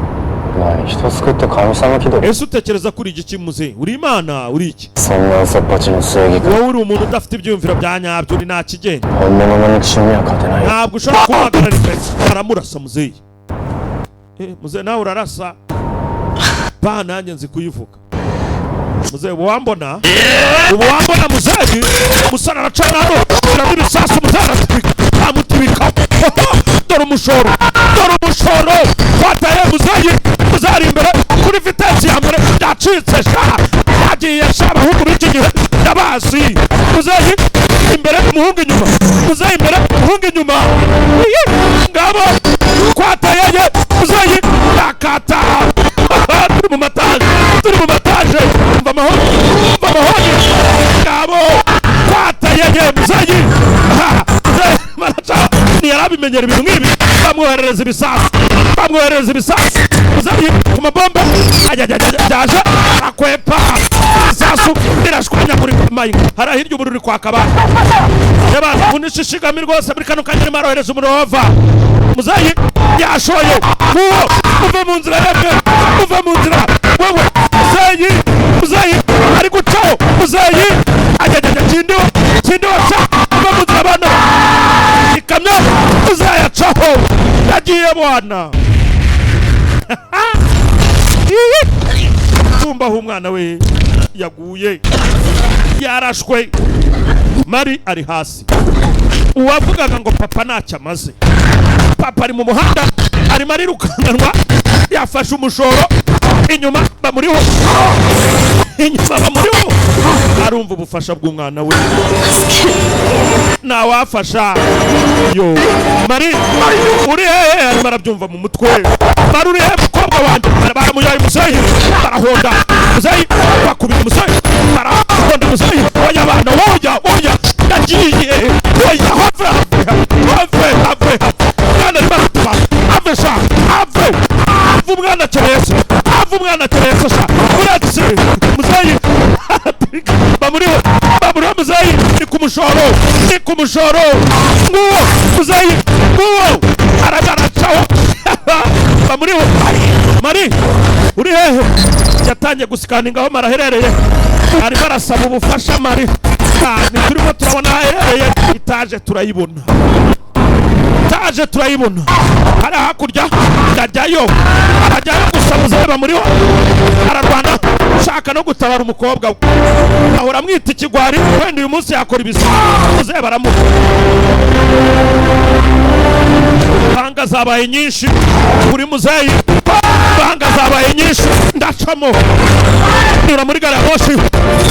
お前人救って神様気取り Ese utekereza kuri igiki muzehe? Uri imana? Uri iki? そんな嘘っぱちの正義感 Wowe uri umuntu udafite ibyiyumviro bya nyabyo, uri nta kigenda. 本物の憎しみには勝てないよ Ntabwo ushobora kumuhagarara imbere. Aramurasa muzehe. Eh, muzehe, nawe urarasa ba? Nanjye nzi kuyivuga muzehe. Ubu wambona, ubu wambona muzehe. Umusore aracana hano, shyiramo ibisasu, muzehe aratwika, amutibika. Dore umushoro, dore umushoro twataye muzehe. Muzehe ari imbere kuri vitesse ya mbere, byacitse sha, byagiye sha. Abahungu b'iki gihe ndabazi. Muzehe imbere, umuhungu inyuma, muzehe imbere, umuhungu inyuma. Iyi, ngabo twatayeye muzehe yakata. Turi mu mataje, turi mu mataje. Umva amahoro, umva amahoro. Ngabo twatayeye muzehe. Ha, muzehe baraca, ntiyarabimenyera ibintu nk'ibi. Bamwoherereza ibisasu, bamwoherereza ibisasu. Muzehe ku mabombe ajyajyajya, byaje akwepa ibisasu, birashwanyagurika. Mayinga hariya hirya umuriro uri kwaka. Abana yabana unishishigami rwose muri kano kanya arimo arohereza umuriro wava. Muzehe yashoye uwo. Muve mu nzira yemwe, muve mu nzira wewe. Muzehe, muzehe ari gucaho, muzehe ajyajyajya kindiho, kindiho ca. Muve mu nzira bana. Ikamyo muzehe yacaho, yagiye bwana. Tumbaho umwana we yaguye, yarashwe. Mari ari hasi. Uwavugaga ngo papa ntacyo amaze, papa ari mu muhanda, arimo arirukankanwa, yafashe umushoro. Inyuma bamuriho, inyuma bamuriho. Arumva ubufasha bw'umwana we, ntawafasha. Yo Mari, uri hehe? Arimo arabyumva mu mutwe. Mari, uri hehe mukobwa wanjye? Baramuyaye muzeyi, barahonda muzeyi, bakubita muzeyi, barahonda muzeyi. Oya bana, oya, oya, ndagiye. akeneye se, ava umwana akeneye se sha. Uretse muzeyi bamuriho, bamuriho muzeyi, ni ku mushoro, ni ku mushoro. Nguwo muzeyi, nguwo aragaracaho, bamuriho. Mari uri hehe? Yatangiye gusikaninga aho maraherereye, arimo arasaba ubufasha. Mari turimo turabona aherereye, itaje turayibona, itaje turayibona hari hakurya. Ndajyayo, arajyayo gusa muzehe bamuriho, ararwana shaka no gutabara umukobwa we, ahora amwita ikigwari, wenda uyu munsi yakora ibisa. Muzehe baramuha, banga zabaye nyinshi kuri muzeyi, banga zabaye nyinshi. Ndacamo nyura muri gari ya moshi,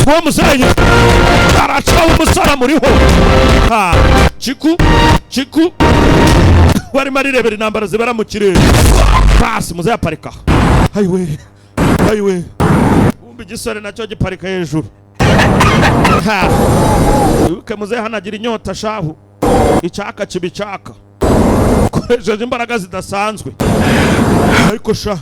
uwo muzeyi aracaho, umusore amuriho. Ha Chiku, Chiku warimo arirebera intambara zibera mu kirere. Pasi muzeyi aparika, ayiwe ayiwe, wumva igisore nacyo giparika hejuru. Ha wibuke muzeyi hanagira inyota shahu, icyaka kiba icyaka, koresheje imbaraga zidasanzwe. Ariko sha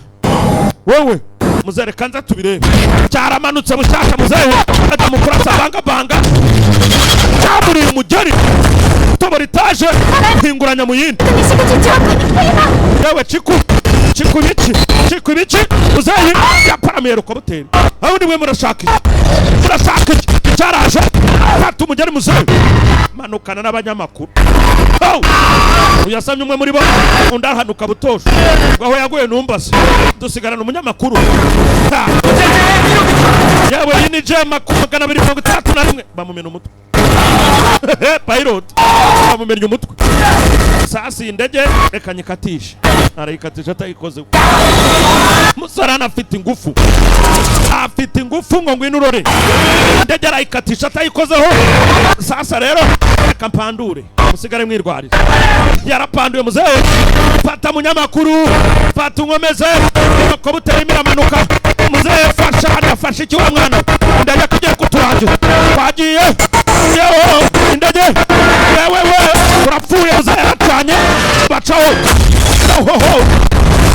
wowe muzehe kanza tubirebe, cyaramanutse bushyashya muzehe ajya mu kurasa banga banga, cyamuriye umugeri tobora itaje hinguranya mu yindi. Yewe Chiku, Chiku biki, Chiku biki, muzehe yaparamiye rukobuteri. Aho ni mwe murashaka iki? Murashaka iki? Cyaraje fata umugeri muzehe, manukana n'abanyamakuru. Uyasamye umwe muri bo, undi arahanuka butosho aho yaguye numbase, dusigarana umunyamakuru. Yewe iyi ni J 261, bamumena umutwe. Pilot bamumennye umutwe. Sasa iyi ndege reka nyikatishe, arayikatisha atayikoze. Musore anafite ingufu, afite ingufu ngo ngwino urore. Indege arayikatisha atayikozeho. Sasa rero reka mpandure, musigare mwirwarira. Yarapanduye muzehe, fata munyamakuru, fata unkomeze, ko buteye iramanuka. Muzehe fasha, afashe iki wa mwana, indege kugiye kuturangira, twagiye yewe indege yewe we turapfuye. Muzehe yaracanye bacaho, hoho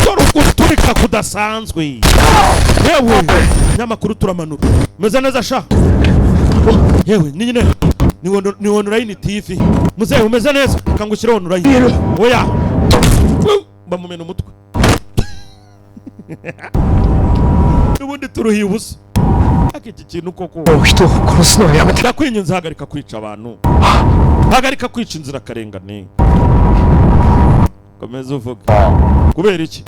dore uguturika kudasanzwe. Yewe nyamakuru turamanura, meze neza sha. Yewe ni nyine ni online TV. Muzehe umeze neza, kangushyira online. Oya bamumena umutwe. Ubundi turuhiye ubusa. Iki kintu koko ndakwinginze, hagarika kwica abantu, hagarika kwica inzirakarengane. Komeza uvuge. Kubera iki?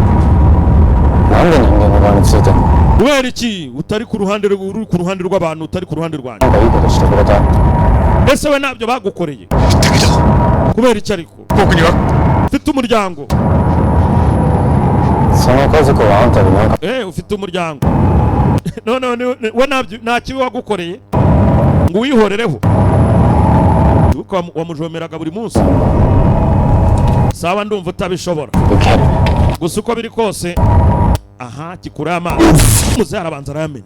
Kubera iki utari ku ruhande, uri ku ruhande rw'abantu, utari ku ruhande rwanjye? Ese we ntabyo bagukoreye? Kubera iki ariko? Ufite umuryango. Ufite umuryango. No no we ntabyo, nta kibi wagukoreye ngo wihorereho. Uko wamujomeraga buri munsi. Sawa ndumva utabishobora. Gusa uko biri kose aha gikura amazi. Muzehe arabanza arayamena.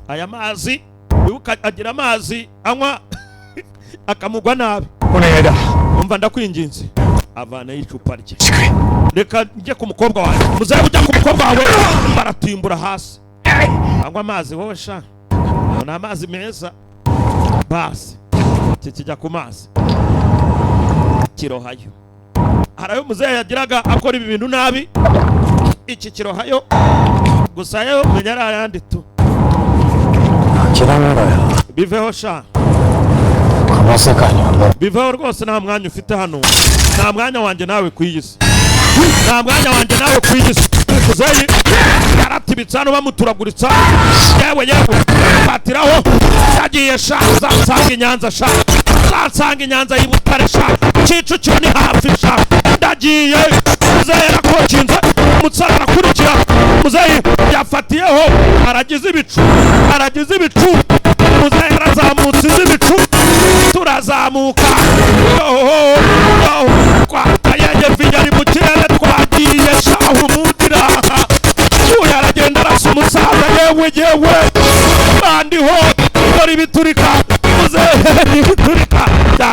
Aya mazi wibuka agira amazi anywa akamugwa nabi. Umva ndakwinginze, avana icupa rye. Reka njye ku mukobwa wawe. Muzehe ujya ku mukobwa wawe, baratimbura hasi. Anywa amazi wowe sha. Ni amazi meza. Basi iki kijya ku mazi kirohayo. Harayo muzehe yagiraga akora ibi bintu nabi, iki kirohayo gusa yo menya arayandi tu. Biveho sha, biveho rwose, nta mwanya ufite hano, nta mwanya wanjye nawe ku iyi si, nta mwanya wanjye nawe ku iyi si. Muzehe yaratibitse hano bamuturaguritsa. Yewe yewe fatiraho, yagiye sha, zansanga i Nyanza sha, zansanga i Nyanza y'Ibutare sha, Kicukiro ni hafi sha, ndagiye. Muzehe yarakokinze, umusore arakurikira. Muzehe yafatiyeho, aragize ibicu, aragize ibicu. Muzehe yarazamutse izi ibicu, turazamuka. Twataye vinyari mu kirere, twagiye shahu mutira. Uyu aragenda arasa umusaza, yewe yewe bandiho dore ibiturika. Muzehe ibiturika.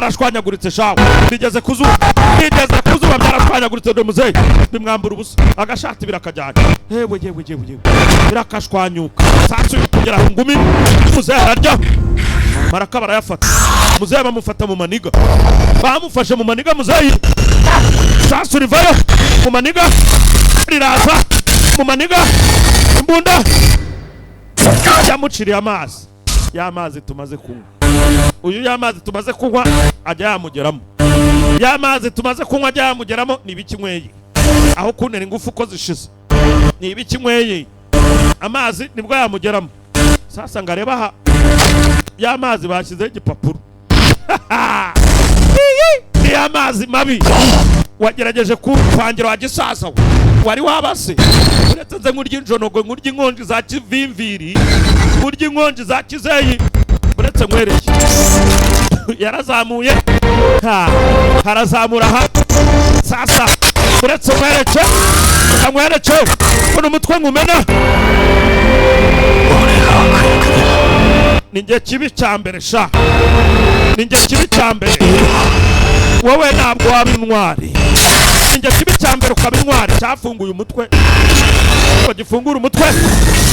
Byarashwanyaguritse shawe, bigeze ku zuba, bigeze ku zuba, byarashwanyaguritse. Dore muzehe bimwambura ubusa, agashati birakajyana. Yewe, yewe, yewe, yewe, birakashwanyuka. Sasu kugera ku ngumi, muzehe ararya maraka, barayafata. Muzehe bamufata mu maniga, bamufashe mu maniga. Muzehe sasu rivayo mu maniga, riraza mu maniga. Imbunda yamuciriye amazi, ya mazi tumaze kunywa. Uyu ya mazi tumaze kunywa ajya yamugeramo, ya mazi tumaze kunywa ajya yamugeramo. Ni ibiki nyweye aho kuntera ingufu ko zishize? Ni ibiki nyweye? Amazi nibwo yamugeramo. Sasa ngo arebe aha, ya mazi bashyizeho igipapuro. Ni ya mazi mabi wagerageje kumpangira wa gisaza we, wari wabase. Uretse nze nkurya injonogo, nkurya inkonji za kivimviri, nkurya inkonji za kizeyi, uretse nkwereke. Yarazamuye ha, harazamura ha. Sasa uretse nkwereke, nkwereke uno mutwe nkumena. Ni njye kibi cya mbere sha, ni njye kibi cya mbere. Wowe ntabwo waba intwari, ni njye kibi cya mbere ukaba intwari. Cyafunguye umutwe ngo gifungure umutwe,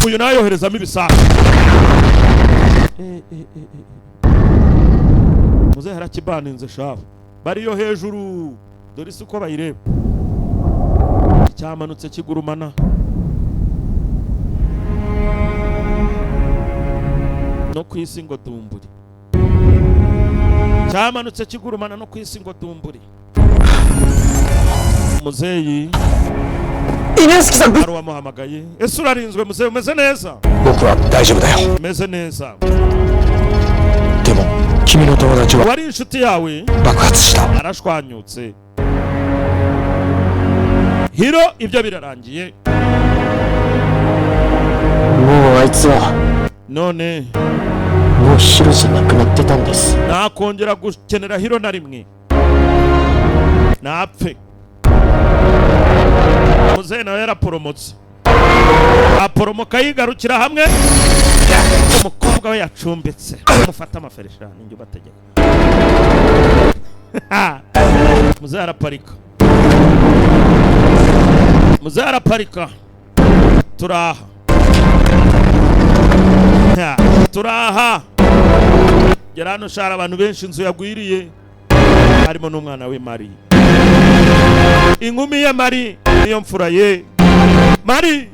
uyu nawe yoherezamo ibisasu. Muzehe harakibaninze shabu, bariyo hejuru. Dore isi uko bayireba, cyamanutse kigurumana. No ku isi ngo dumburi, cyamanutse kigurumana no ku isi ngo dumburi. Muzeyi hari uwamuhamagaye. Ese urarinzwe muzeyi? Umeze neza? 僕は大丈夫だよ。 Umeze neza? でも君の友達は Wari inshuti yawe 爆発した。 arashwanyutse. Hiro ibyo birarangiye. もうあいつは None もうヒロじゃなくなってたんです。 nakongera gukenera Hiro na rimwe, napfe. Muzehe nawe yaraporomotse, aporomoka yigarukira hamwe umukobwa we yacumbitse. Mufate amaferesha, ninjye ubategeka. Muzehe araparika, muzehe araparika. Turaha. Ha, turaha. Gera hano shara, abantu benshi, inzu yagwiriye, harimo n'umwana we Mari, inkumi ye Mari, niyo mfura ye Mari.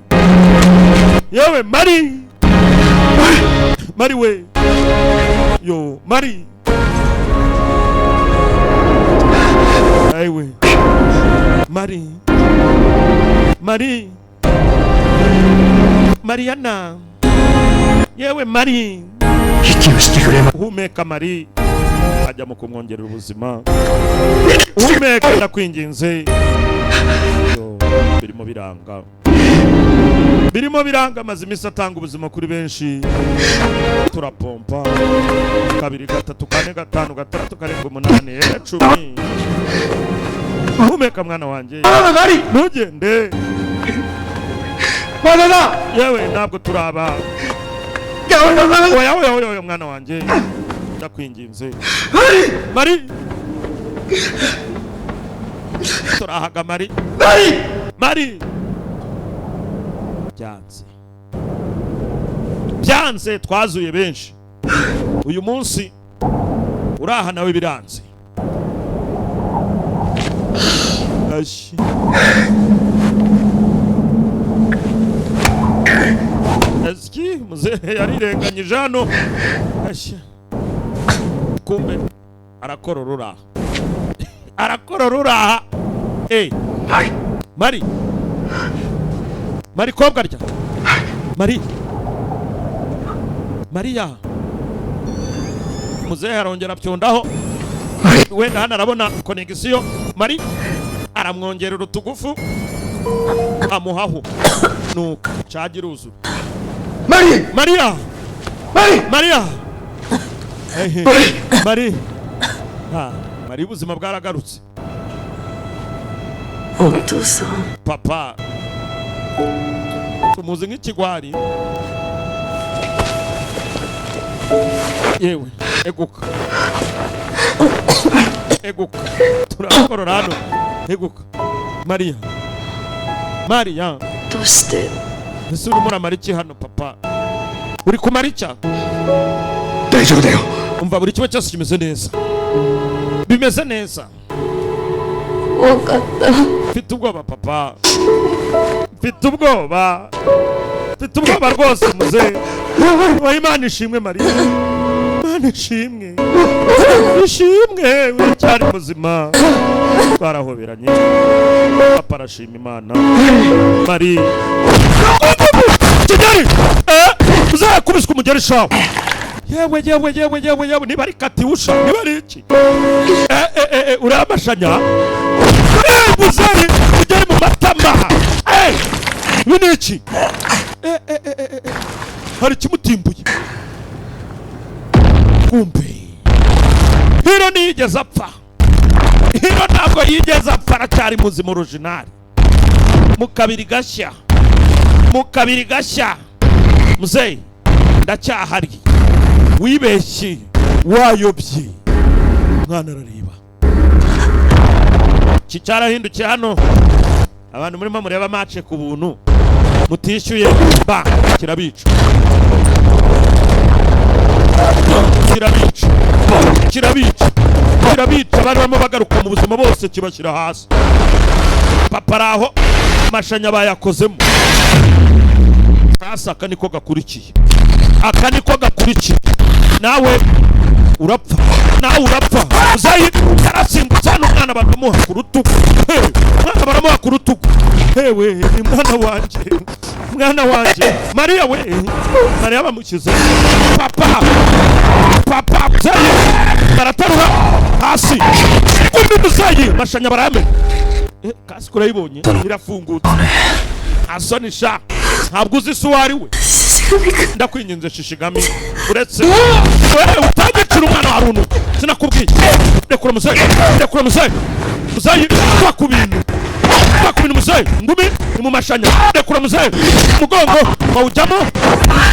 Yewe Mari, Mari we, yo Mari, ayiwe Mari, Mari, Mariana, yewe Mari. 息をしてくれま Uhumeka Mari, ajya mu kumwongerera ubuzima. Uhumeka, ndakwinginze. Yo, birimo biranga, birimo biranga. Amaze iminsi atanga ubuzima kuri benshi. Turapompa kabiri, gatatu, kane, gatanu, gatandatu, karindwi, umunani, 10. Uhumeka mwana wanjye, ntugende. まだだ。 Yewe, ntabwo turaba. Oya, oya, oya, oya, mwana wanjye, ndakwinginze Mari. Turahaga Mari, Mari. Byanze, byanze. Twazuye benshi uyu munsi, uraha nawe biranze. Ashi. Aski muzehe yarirenganyije hano. Ashi. Kumbe arakorora uraha, arakorora uraha. Eh, Mari, Mari, kobwa rya Mari, Mariya. Muzehe arongera apyondaho, wenda hano arabona connexion. Mari aramwongerera utugufu, amuhaho nuko cagira uzura. Mari! Mariya! Mari! Mariya! Ehe. Mari! Ha, Mari ubuzima bwaragarutse. お父さん。 Papa tumuzi nk'ikigwari. Yewe, eguka. Eguka, turakorora hano. Eguka Mariya, Mariya. どうして？ Ese urimo uramara iki hano, papa? Uri kumara icya? 大丈夫だよ。 Umva, buri kimwe cyose kimeze neza, bimeze neza. 怖かった。 Mfite ubwoba, papa, mfite ubwoba, mfite ubwoba rwose. Muzehe wa Imana ishimwe, Mariya, Imana ishimwe, ishimwe, uracyari muzima. Twarahoberanye, papa arashima Imana. Mariya Kigali, uzakubiswe umugeri shawe. Yewe, yewe, yewe, yewe, yewe, niba ari katyusha, niba ari iki? Uramashanya. Muzehe, ugere mu matama. Ibi ni iki? Hari ikimutimbuye. Kumbe Hiro ntiyigeze apfa, Hiro ntabwo yigeze apfa, aracyari muzima, original. Mu kabiri gashya, mu kabiri gashya. Muzehe, ndacyahari, wibeshye, wayobye. Umwana arareba iki cyarahindukiye hano. Abantu murimo mureba match ku buntu mutishyuye, ba kirabica, kirabica, kirabica, kirabica. Bari barimo bagaruka mu buzima bose, kibashyira hasi. Papa ari aho, amashanya bayakozemo. Sasa aka niko gakurikiye, aka niko gakurikiye. Nawe urapfa, nawe urapfa. Uzayi yarasimbutse hano, umwana baramuha ku rutugu. Hey, umwana baramuha ku rutugu. Hewe, ni mwana wanjye, mwana wanjye Mariya we, Mariya bamushyize. Papa, papa, muzeyi baraterura hasi. Undi muzeyi mashanya barayamena. Kasike urayibonye irafungutse. Nta sha, ntabwo uzi se uwo ari we. Ndakwinginze Shishigami, uretse wewe utagicira umwana wa runtu. Sinakubwiye? Rekura muzeyi, rekura muzeyi. Muzeyi, va ku bintu, va ku bintu. Muzeyi, ngumi ni mu mashanya. Rekura muzeyi, umugongo bawujyamo.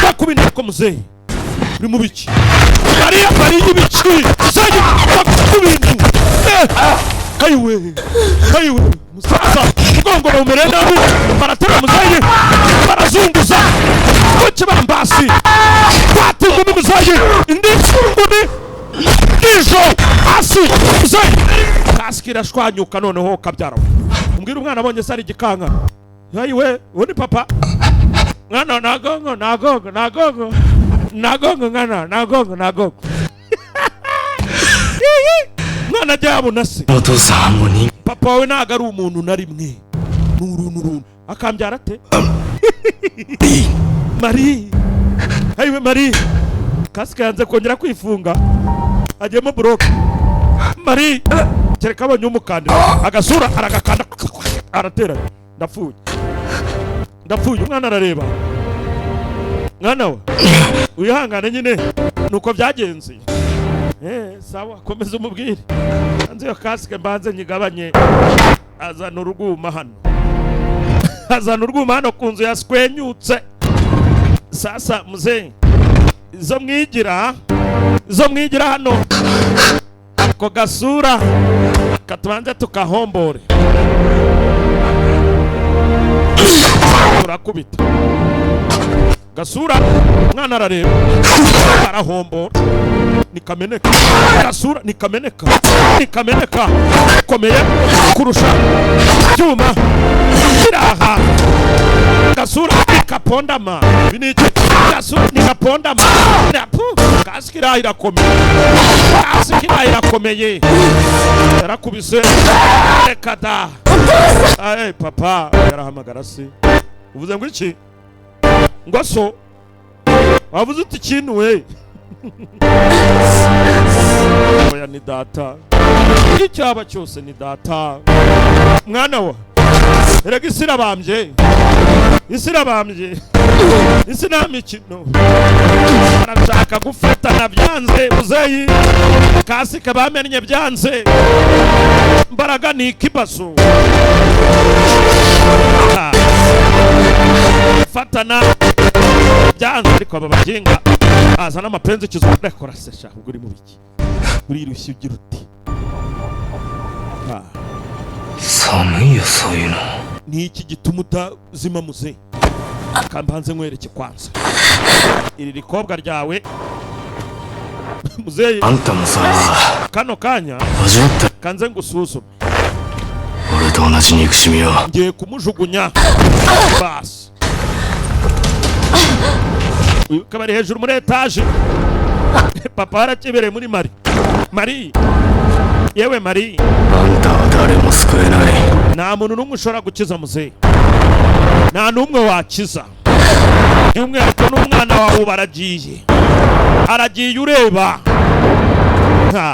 Va ku bintu. Ariko muzeyi uri mu biki? Mariya, Mariya, ibiki? Muzeyi, va ku bintu. Ayiwe, ayiwe, musaza umugongo bawumereye nabi. Baraterura muzeyi, barazunguza ku kibambasi. Fata ingumi muzeyi, indi ngumi ijo hasi. Muzeyi, kasike irashwanyuka. Noneho kabyara, umbwira umwana abonye se ari igikanka. Ayiwe, uwo ni papa. Mwana, nagongo, nagongo, nagongo, nagongo, mwana, nagongo, nagongo. Mwana ajya yabona se. お父さんも人 Papa wawe ntabwo ari umuntu na rimwe, ni uruntu runtu. Akambyara ate? Mari, ayiwe Mari, kasike yanze kongera kwifunga, agiyemo buroke. Mari kereka abonye umukandida, agasura aragakanda, arateranya. Ndapfuye, ndapfuye. Umwana arareba. Mwana we, wihangane nyine, nuko byagenze. Sawa, komeza umubwire. Hanze iyo kasike mbanze nyigabanye. Azana urwuma hano, azana urwuma hano ku nzu yaswenyutse. Sasa muzehe, izo mwigira, izo mwigira hano, ako gasura katubanze tukahombore. Turakubita gasura, umwana arareba, arahombora, nikameneka. Gasura nikameneka, nikameneka, komeye kurusha ibyuma kiraha. Gasura nikapondama. Ibi ni iki? Gasura nikapondama. Napu kasike iraha irakomeye, kasike iraha irakomeye. Yarakubise, reka da. Ay, papa yarahamagara se. Uvuze ngo iki? Ngo so wavuze uti ikintu we? Oya, ni data, icyaba cyose ni data. Mwana wa, erega isi irabambye, isi irabambye, isi nta mikino. Barashaka gufatana byanze. Muzeyi kasike bamennye byanze, mbaraga ni ikibazo. Fatana Byanze ariko aba baginga azana amapenzi kizwa ndakora se sha, ubwo uri mu biki? Urirushye ugira uti 寒いよそういうの。 Ni iki gituma utazima muze? Kambanze nkwereke kwanza iri rikobwa ryawe muzeyi. あんたもさ Kano kanya 味わった kanze ngusuzume. 俺と同じ憎しみを。 Ngiye kumujugunya basi. Uyu akaba ari hejuru muri etaje, papa yarakibereye muri mari mari yewe mari. あんたは誰も救えない。 Nta muntu n'umwe ushobora gukiza muzehe, nta n'umwe wakiza, by'umwihariko n'umwana wawe ubu aragiye, aragiye ureba. Nta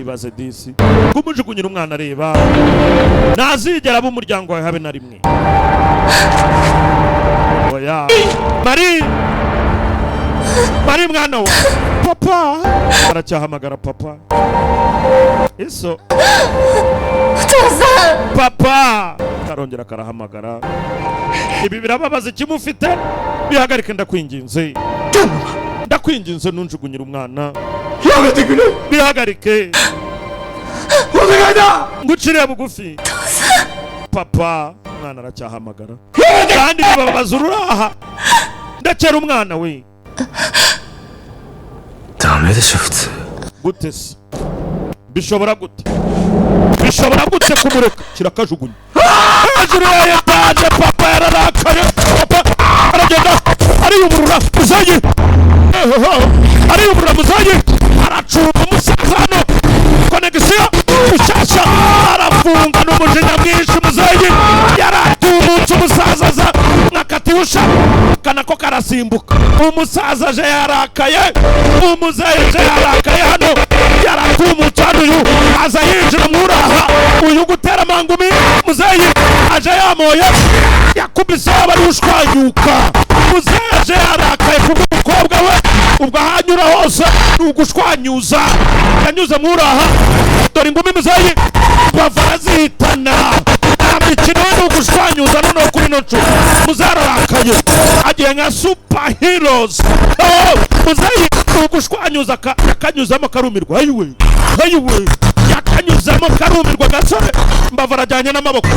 ibaze disi kumujugunyira umwana areba, ntazigera aba umuryango wawe habe na rimwe. Oya Mari, Mari mwana wa papa, aracyahamagara papa iso. お父さん。 Papa karongera karahamagara. Ibi birababaza ikimufite, bihagarike ndakwinginze, ndakwinginze ntunjugunyire umwana. やめてくれ。 Bihagarike. お願いだ。 Ngucire bugufi papa. Umwana aracyahamagara kandi bibabaza ururaha, ndekera umwana we. ダメでしょ普通。 Gute se bishobora gute, bishobora gute kumureka? Kirakajugunya hejuru ya etaje. Papa yararakaye, papa aragenda ariyuburura muzeyi, ariyuburura muzeyi, aracunga umusaza hano connexion mushyashya, arafunga n'umujinya mwinshi. Muzeyi yaratubutse, umusaza aza nka katyusha kanako karasimbuka. Umusaza aje yarakaye, umuzeyi aje yarakaye hano, yaratumutse hano. Uyu aza yinjira mwuraha, uyu gutera amangumi. Muzeyi aje yamoye, yakubise yaba ari ushwanyuka. Muzeyi aje yarakaye kubw'umukobwa we, ubwo ahanyura hose ni ugushwanyuza. Yanyuze mwuraha, dore ingumi muzeyi bava arazihitana, nta mikino we, ni ugushwanyuza. Noneho kuri ino nshuro muzeyi ararakaye, agiye nka super heroes. Oh, muzeyi ni ugushwanyuza, yakanyuzamo karumirwa. Ayiwe ayiwe, yakanyuzamo karumirwa gasore. Imbavu arajyanye n'amaboko,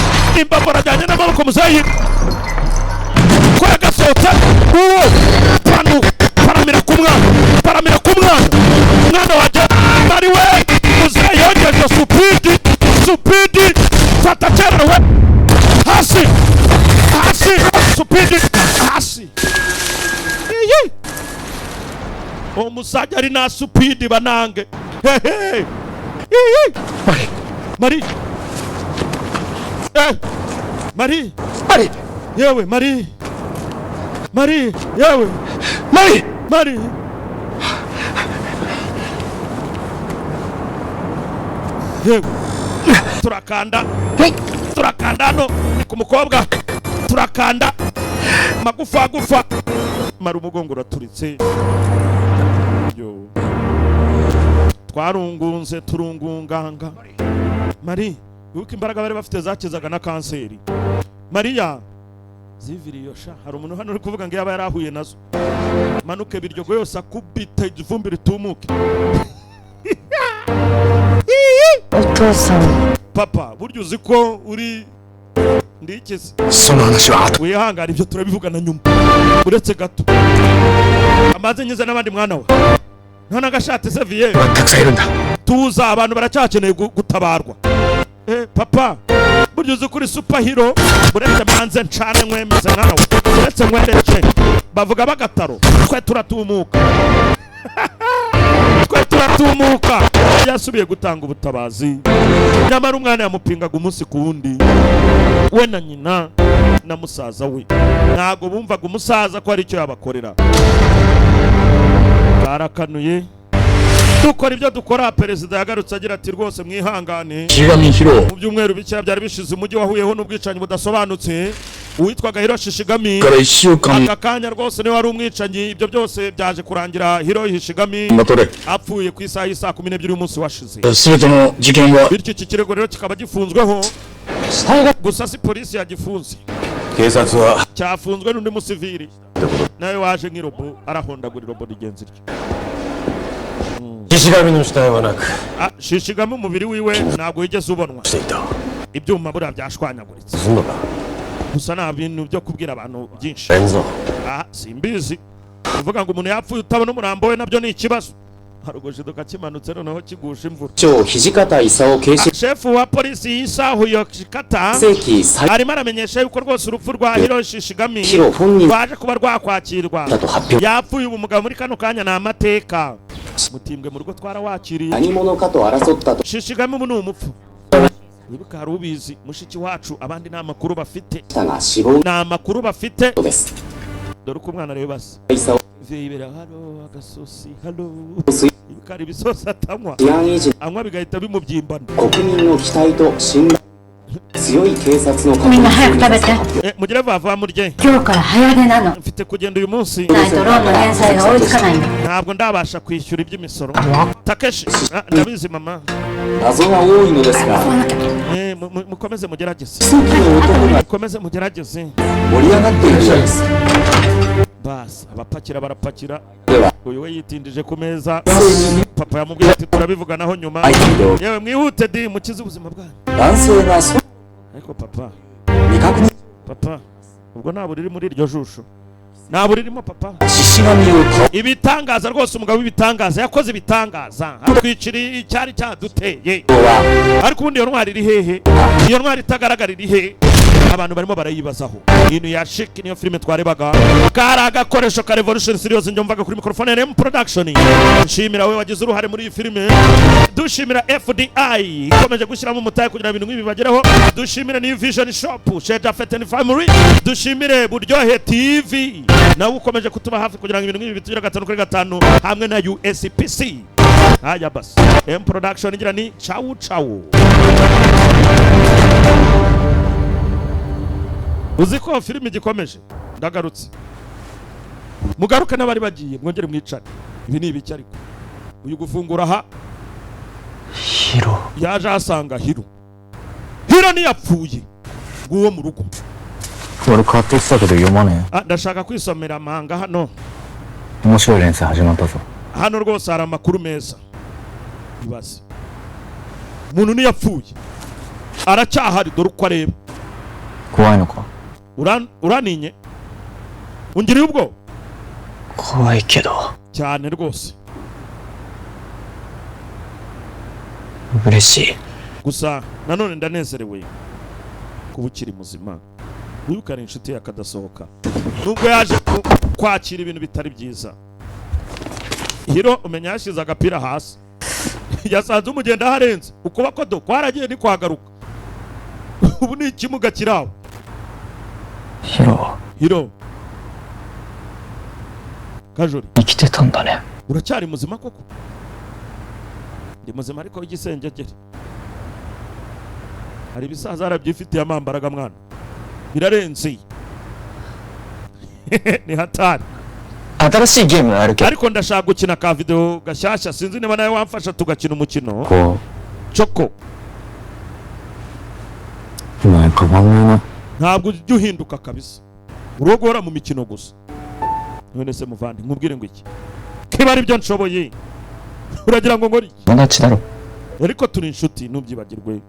imbavu arajyanye n'amaboko. Muzeyi ko yagasohotse uwo panu, paramira ku mwana, paramira ku mwana, mwana wanjye bari we. Muzeyi yongeje speed, speed, fata cyerewe hasi hasi, speed hasi. Iyi umusajja ari na speed banange. Hehe iyi Mari, eh Mari, Mari. Yewe Mari, Mari yewe. Mari. Mari yewe, turakanda, turakanda hano ni ku mukobwa, turakanda magufa gufa mara umugongo uraturitse. Yo twarungunze, turungunganga. Mari, wibuke imbaraga bari bafite zakizaga na kanseri. Mariya ziviriyo sha, hari umuntu hano uri kuvuga ngo yaba yarahuye nazo, manuke biryogo yose akubita ivumbi ritumuke. お父さん。 Papa, burya uzi ko uri ndikize? その話は後。 Wihangane, ibyo turabivugana nyuma, uretse gato amaze nyize n'abandi. Mwana we, nta n'agashati se viye? たくさんいるんだ。 Tuza, abantu baracyakeneye gutabarwa. Eh papa, burya uzi kuri superhero? Uretse manze ncane nkwemeze mwana we, uretse nkwereke bavuga bagataro, twe turatumuka, twe turatumuka. Yasubiye gutanga ubutabazi, nyamara umwana yamupingaga umunsi ku wundi. We na nyina na musaza we ntabwo bumvaga umusaza ko hari icyo yabakorera. Barakanuye, dukora ibyo dukora. Perezida yagarutse agira ati: "Rwose mwihangane." 石神ヒロ Mu byumweru bikeya byari bishize, umujyi wahuyeho n'ubwicanyi budasobanutse. Uwitwaga Hiroshi Shigami から1週間 aka kanya rwose niwe wari umwicanyi. Ibyo byose byaje kurangira Hiroshi Shigami が取れ apfuye ku isaha y'isaa 12 y'umunsi washize. 全ての事件は Bityo iki kirego rero kikaba gifunzweho, gusa si polisi yagifunze. 警察は Cyafunzwe n'undi musivili nawe waje nk'irobo, arahondagura irobo rigenzi rye. 獅子神の死体はなく Ah, Shishigami umubiri wiwe ntabwo wigeze ubonwa. していた Ibyuma buriya byashwanyaguritse. すんのか Gusa nta bintu byo kubwira abantu byinshi. 変ぞ Ah, simbizi, kuvuga ngo umuntu yapfuye utabona umurambo we nabyo ni ikibazo. Harugushiduka kimanutse noneho kigusha imvura. 長土方勲警視 Shefu wa polisi yisahu Yoshikata 世紀最 arimo aramenyesha yuko rwose urupfu rwa Hiroshi Shigami ヒロ本人 rwaje kuba rwakwakirwa. だと発表 Yapfuye ubu mugabo muri kano kanya ni amateka, mutimbwe mu rugo twarawakiriye. 何者かと争ったと Shishigami ubu ni umupfu, wibuka hari ubizi mushiki wacu, abandi nta makuru bafite. したが死亡 Nta makuru bafite. です Dore uko umwana areba se. 勲 Yibera halo agasosi halo. 水 Wibuka hari ibisosi atanywa. 治安維持 Anywa bigahita bimubyimbana. 国民の期待と信頼強い警察のみんな早く食べて。 Mugire vuba vuba murye. 今日から早出なの。 Mfite kugenda uyu munsi. ないとローンの返済が追いつかないの。 Ntabwo ndabasha kwishyura iby'imisoro, Takeshi. Ah, ndabizi mama. 謎が多いのですが Mukomeze mugerageze. 奇跡の男が Mukomeze mugerageze. 盛り上がっているようです Basi abapakira barapakira. では Uyu we yitindije ku meza, papa yamubwiye ati turabivuganaho nyuma. 合気道 Yewe mwihute di mukize ubuzima bwanyu. 男性がそ Ariko papa, 未確認 papa, ubwo nta buriri muri iryo jisho, nta buririmo papa. 獅子神を倒 Ibitangaza rwose, umugabo w'ibitangaza yakoze ibitangaza, atwicira icyari cyaduteye. は Ariko ubundi iyo ntwari iri hehe? Iyo ntwari itagaragara iri hehe? Abantu barimo barayibazaho. Ino ya shiki niyo filime twarebaga, kari agakoresho ka Revolution Series. Njyumvaga kuri microphone RM Production. Nshimira we wagize uruhare muri iyi filime, dushimira FDI ikomeje gushyiramo umutahe kugira ngo ibintu nk'ibi bibagereho, dushimire New Vision Shop, Sheja Feten Family, dushimire Buryohe TV nawe ukomeje kutuba hafi kugira ngo ibintu nk'ibi bitugere 5 kuri 5, hamwe na USPC. Haya basi, M Production igira ni cawu cawu. Uzi ko filime igikomeje? Ndagarutse, mugaruke n'abari bagiye mwongere mwicare. Ibi ni ibiki? Ariko uyu gufungura aha. ヒロ Yaje ahasanga Hiro. Hiro ntiyapfuye, nguwo mu rugo. 俺買ってきたけど読まね Ah, ndashaka kwisomera manga hano. え。面白い連載始まったぞ。 Hano rwose hari amakuru meza. Ibaze, umuntu ntiyapfuye, aracyahari. Dore uko areba. 怖いのか？ Uraninye, ungiriye ubwoba? 怖いけど Cyane rwose. 嬉しい Gusa nanone ndanezerewe kuba ukiri muzima. Wibuke ari inshuti yakadasohoka nubwo yaje kwakira ibintu bitari byiza. Hiro umenya yashyize agapira hasi, yasanze umugenda aharenze ukuboko do kwaragiye ntikwagaruka, ubu ni ikimuga kiri aho. ヒロ Hiro Kajori. 生きてたんだね。 Uracyari muzima koko? Ndi muzima ariko w'igisengegeri. Hari ibisaza yarabyifitiye amambaraga mwana, birarenze, ni hatari. 新しいゲームあるけど Ariko ndashaka gukina ka video gashyashya, sinzi niba nawe wamfasha tugakina umukino. こ Coko. う、お前変わんねえな。 Ntabwo ujya uhinduka kabisa, uri guhora mu mikino gusa. None se muvandi, nkubwire ngo iki kiba ari byo nshoboye, uragira ngo nkore iki? 友達だろ。 Ariko turi inshuti, ntubyibagirwe.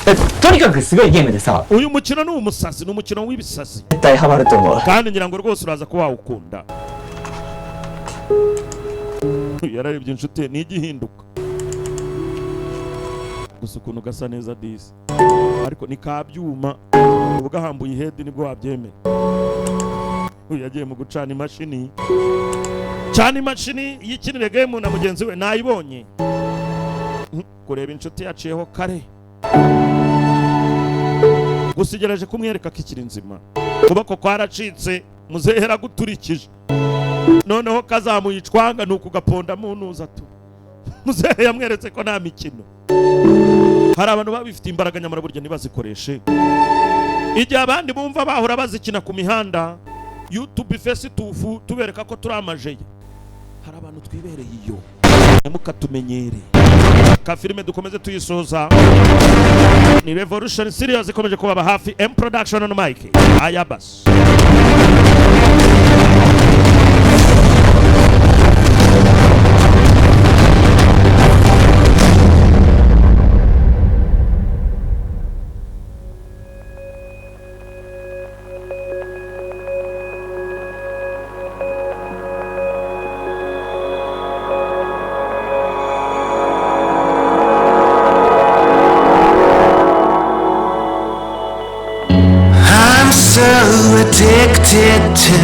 えとにかくすごいゲームでさ Uyu mukino ni umusazi, ni umukino w'ibisazi. 絶対ハマると思う。 Kandi ngira ngo rwose uraza kuba wawukunda. Yararebye inshuti ye ntijya ihinduka. Gusa ukuntu gasa neza disi, ariko ni kabyuma ubu gahambuye ihedi nibwo wabyemera. Uyu yagiye mu gucana imashini, cana imashini yikinire game na mugenzi we nayibonye. Kureba inshuti yaciyeho kare gusa igerageje kumwereka ko ikiri nzima. Ukuboko kwaracitse, muzehe yaraguturikije, noneho kazamuye icwanga ni ukugapondamo nuza tu. Muzehe yamweretse ko nta mikino. Hari abantu baba bifite imbaraga nyamara burya ntibazikoreshe. Igihe abandi bumva bahora bazikina ku mihanda YouTube, face tufu, tubereka ko turi amajeya, hari abantu twibereye iyo. Ntimukatumenyere. Ka filime dukomeze tuyisoza. Ni Revolution Series ikomeje kubaba hafi. M Production on mic. Ayabas. I'm so addicted to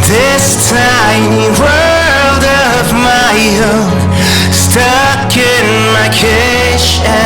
this tiny world of my own, stuck in my cage and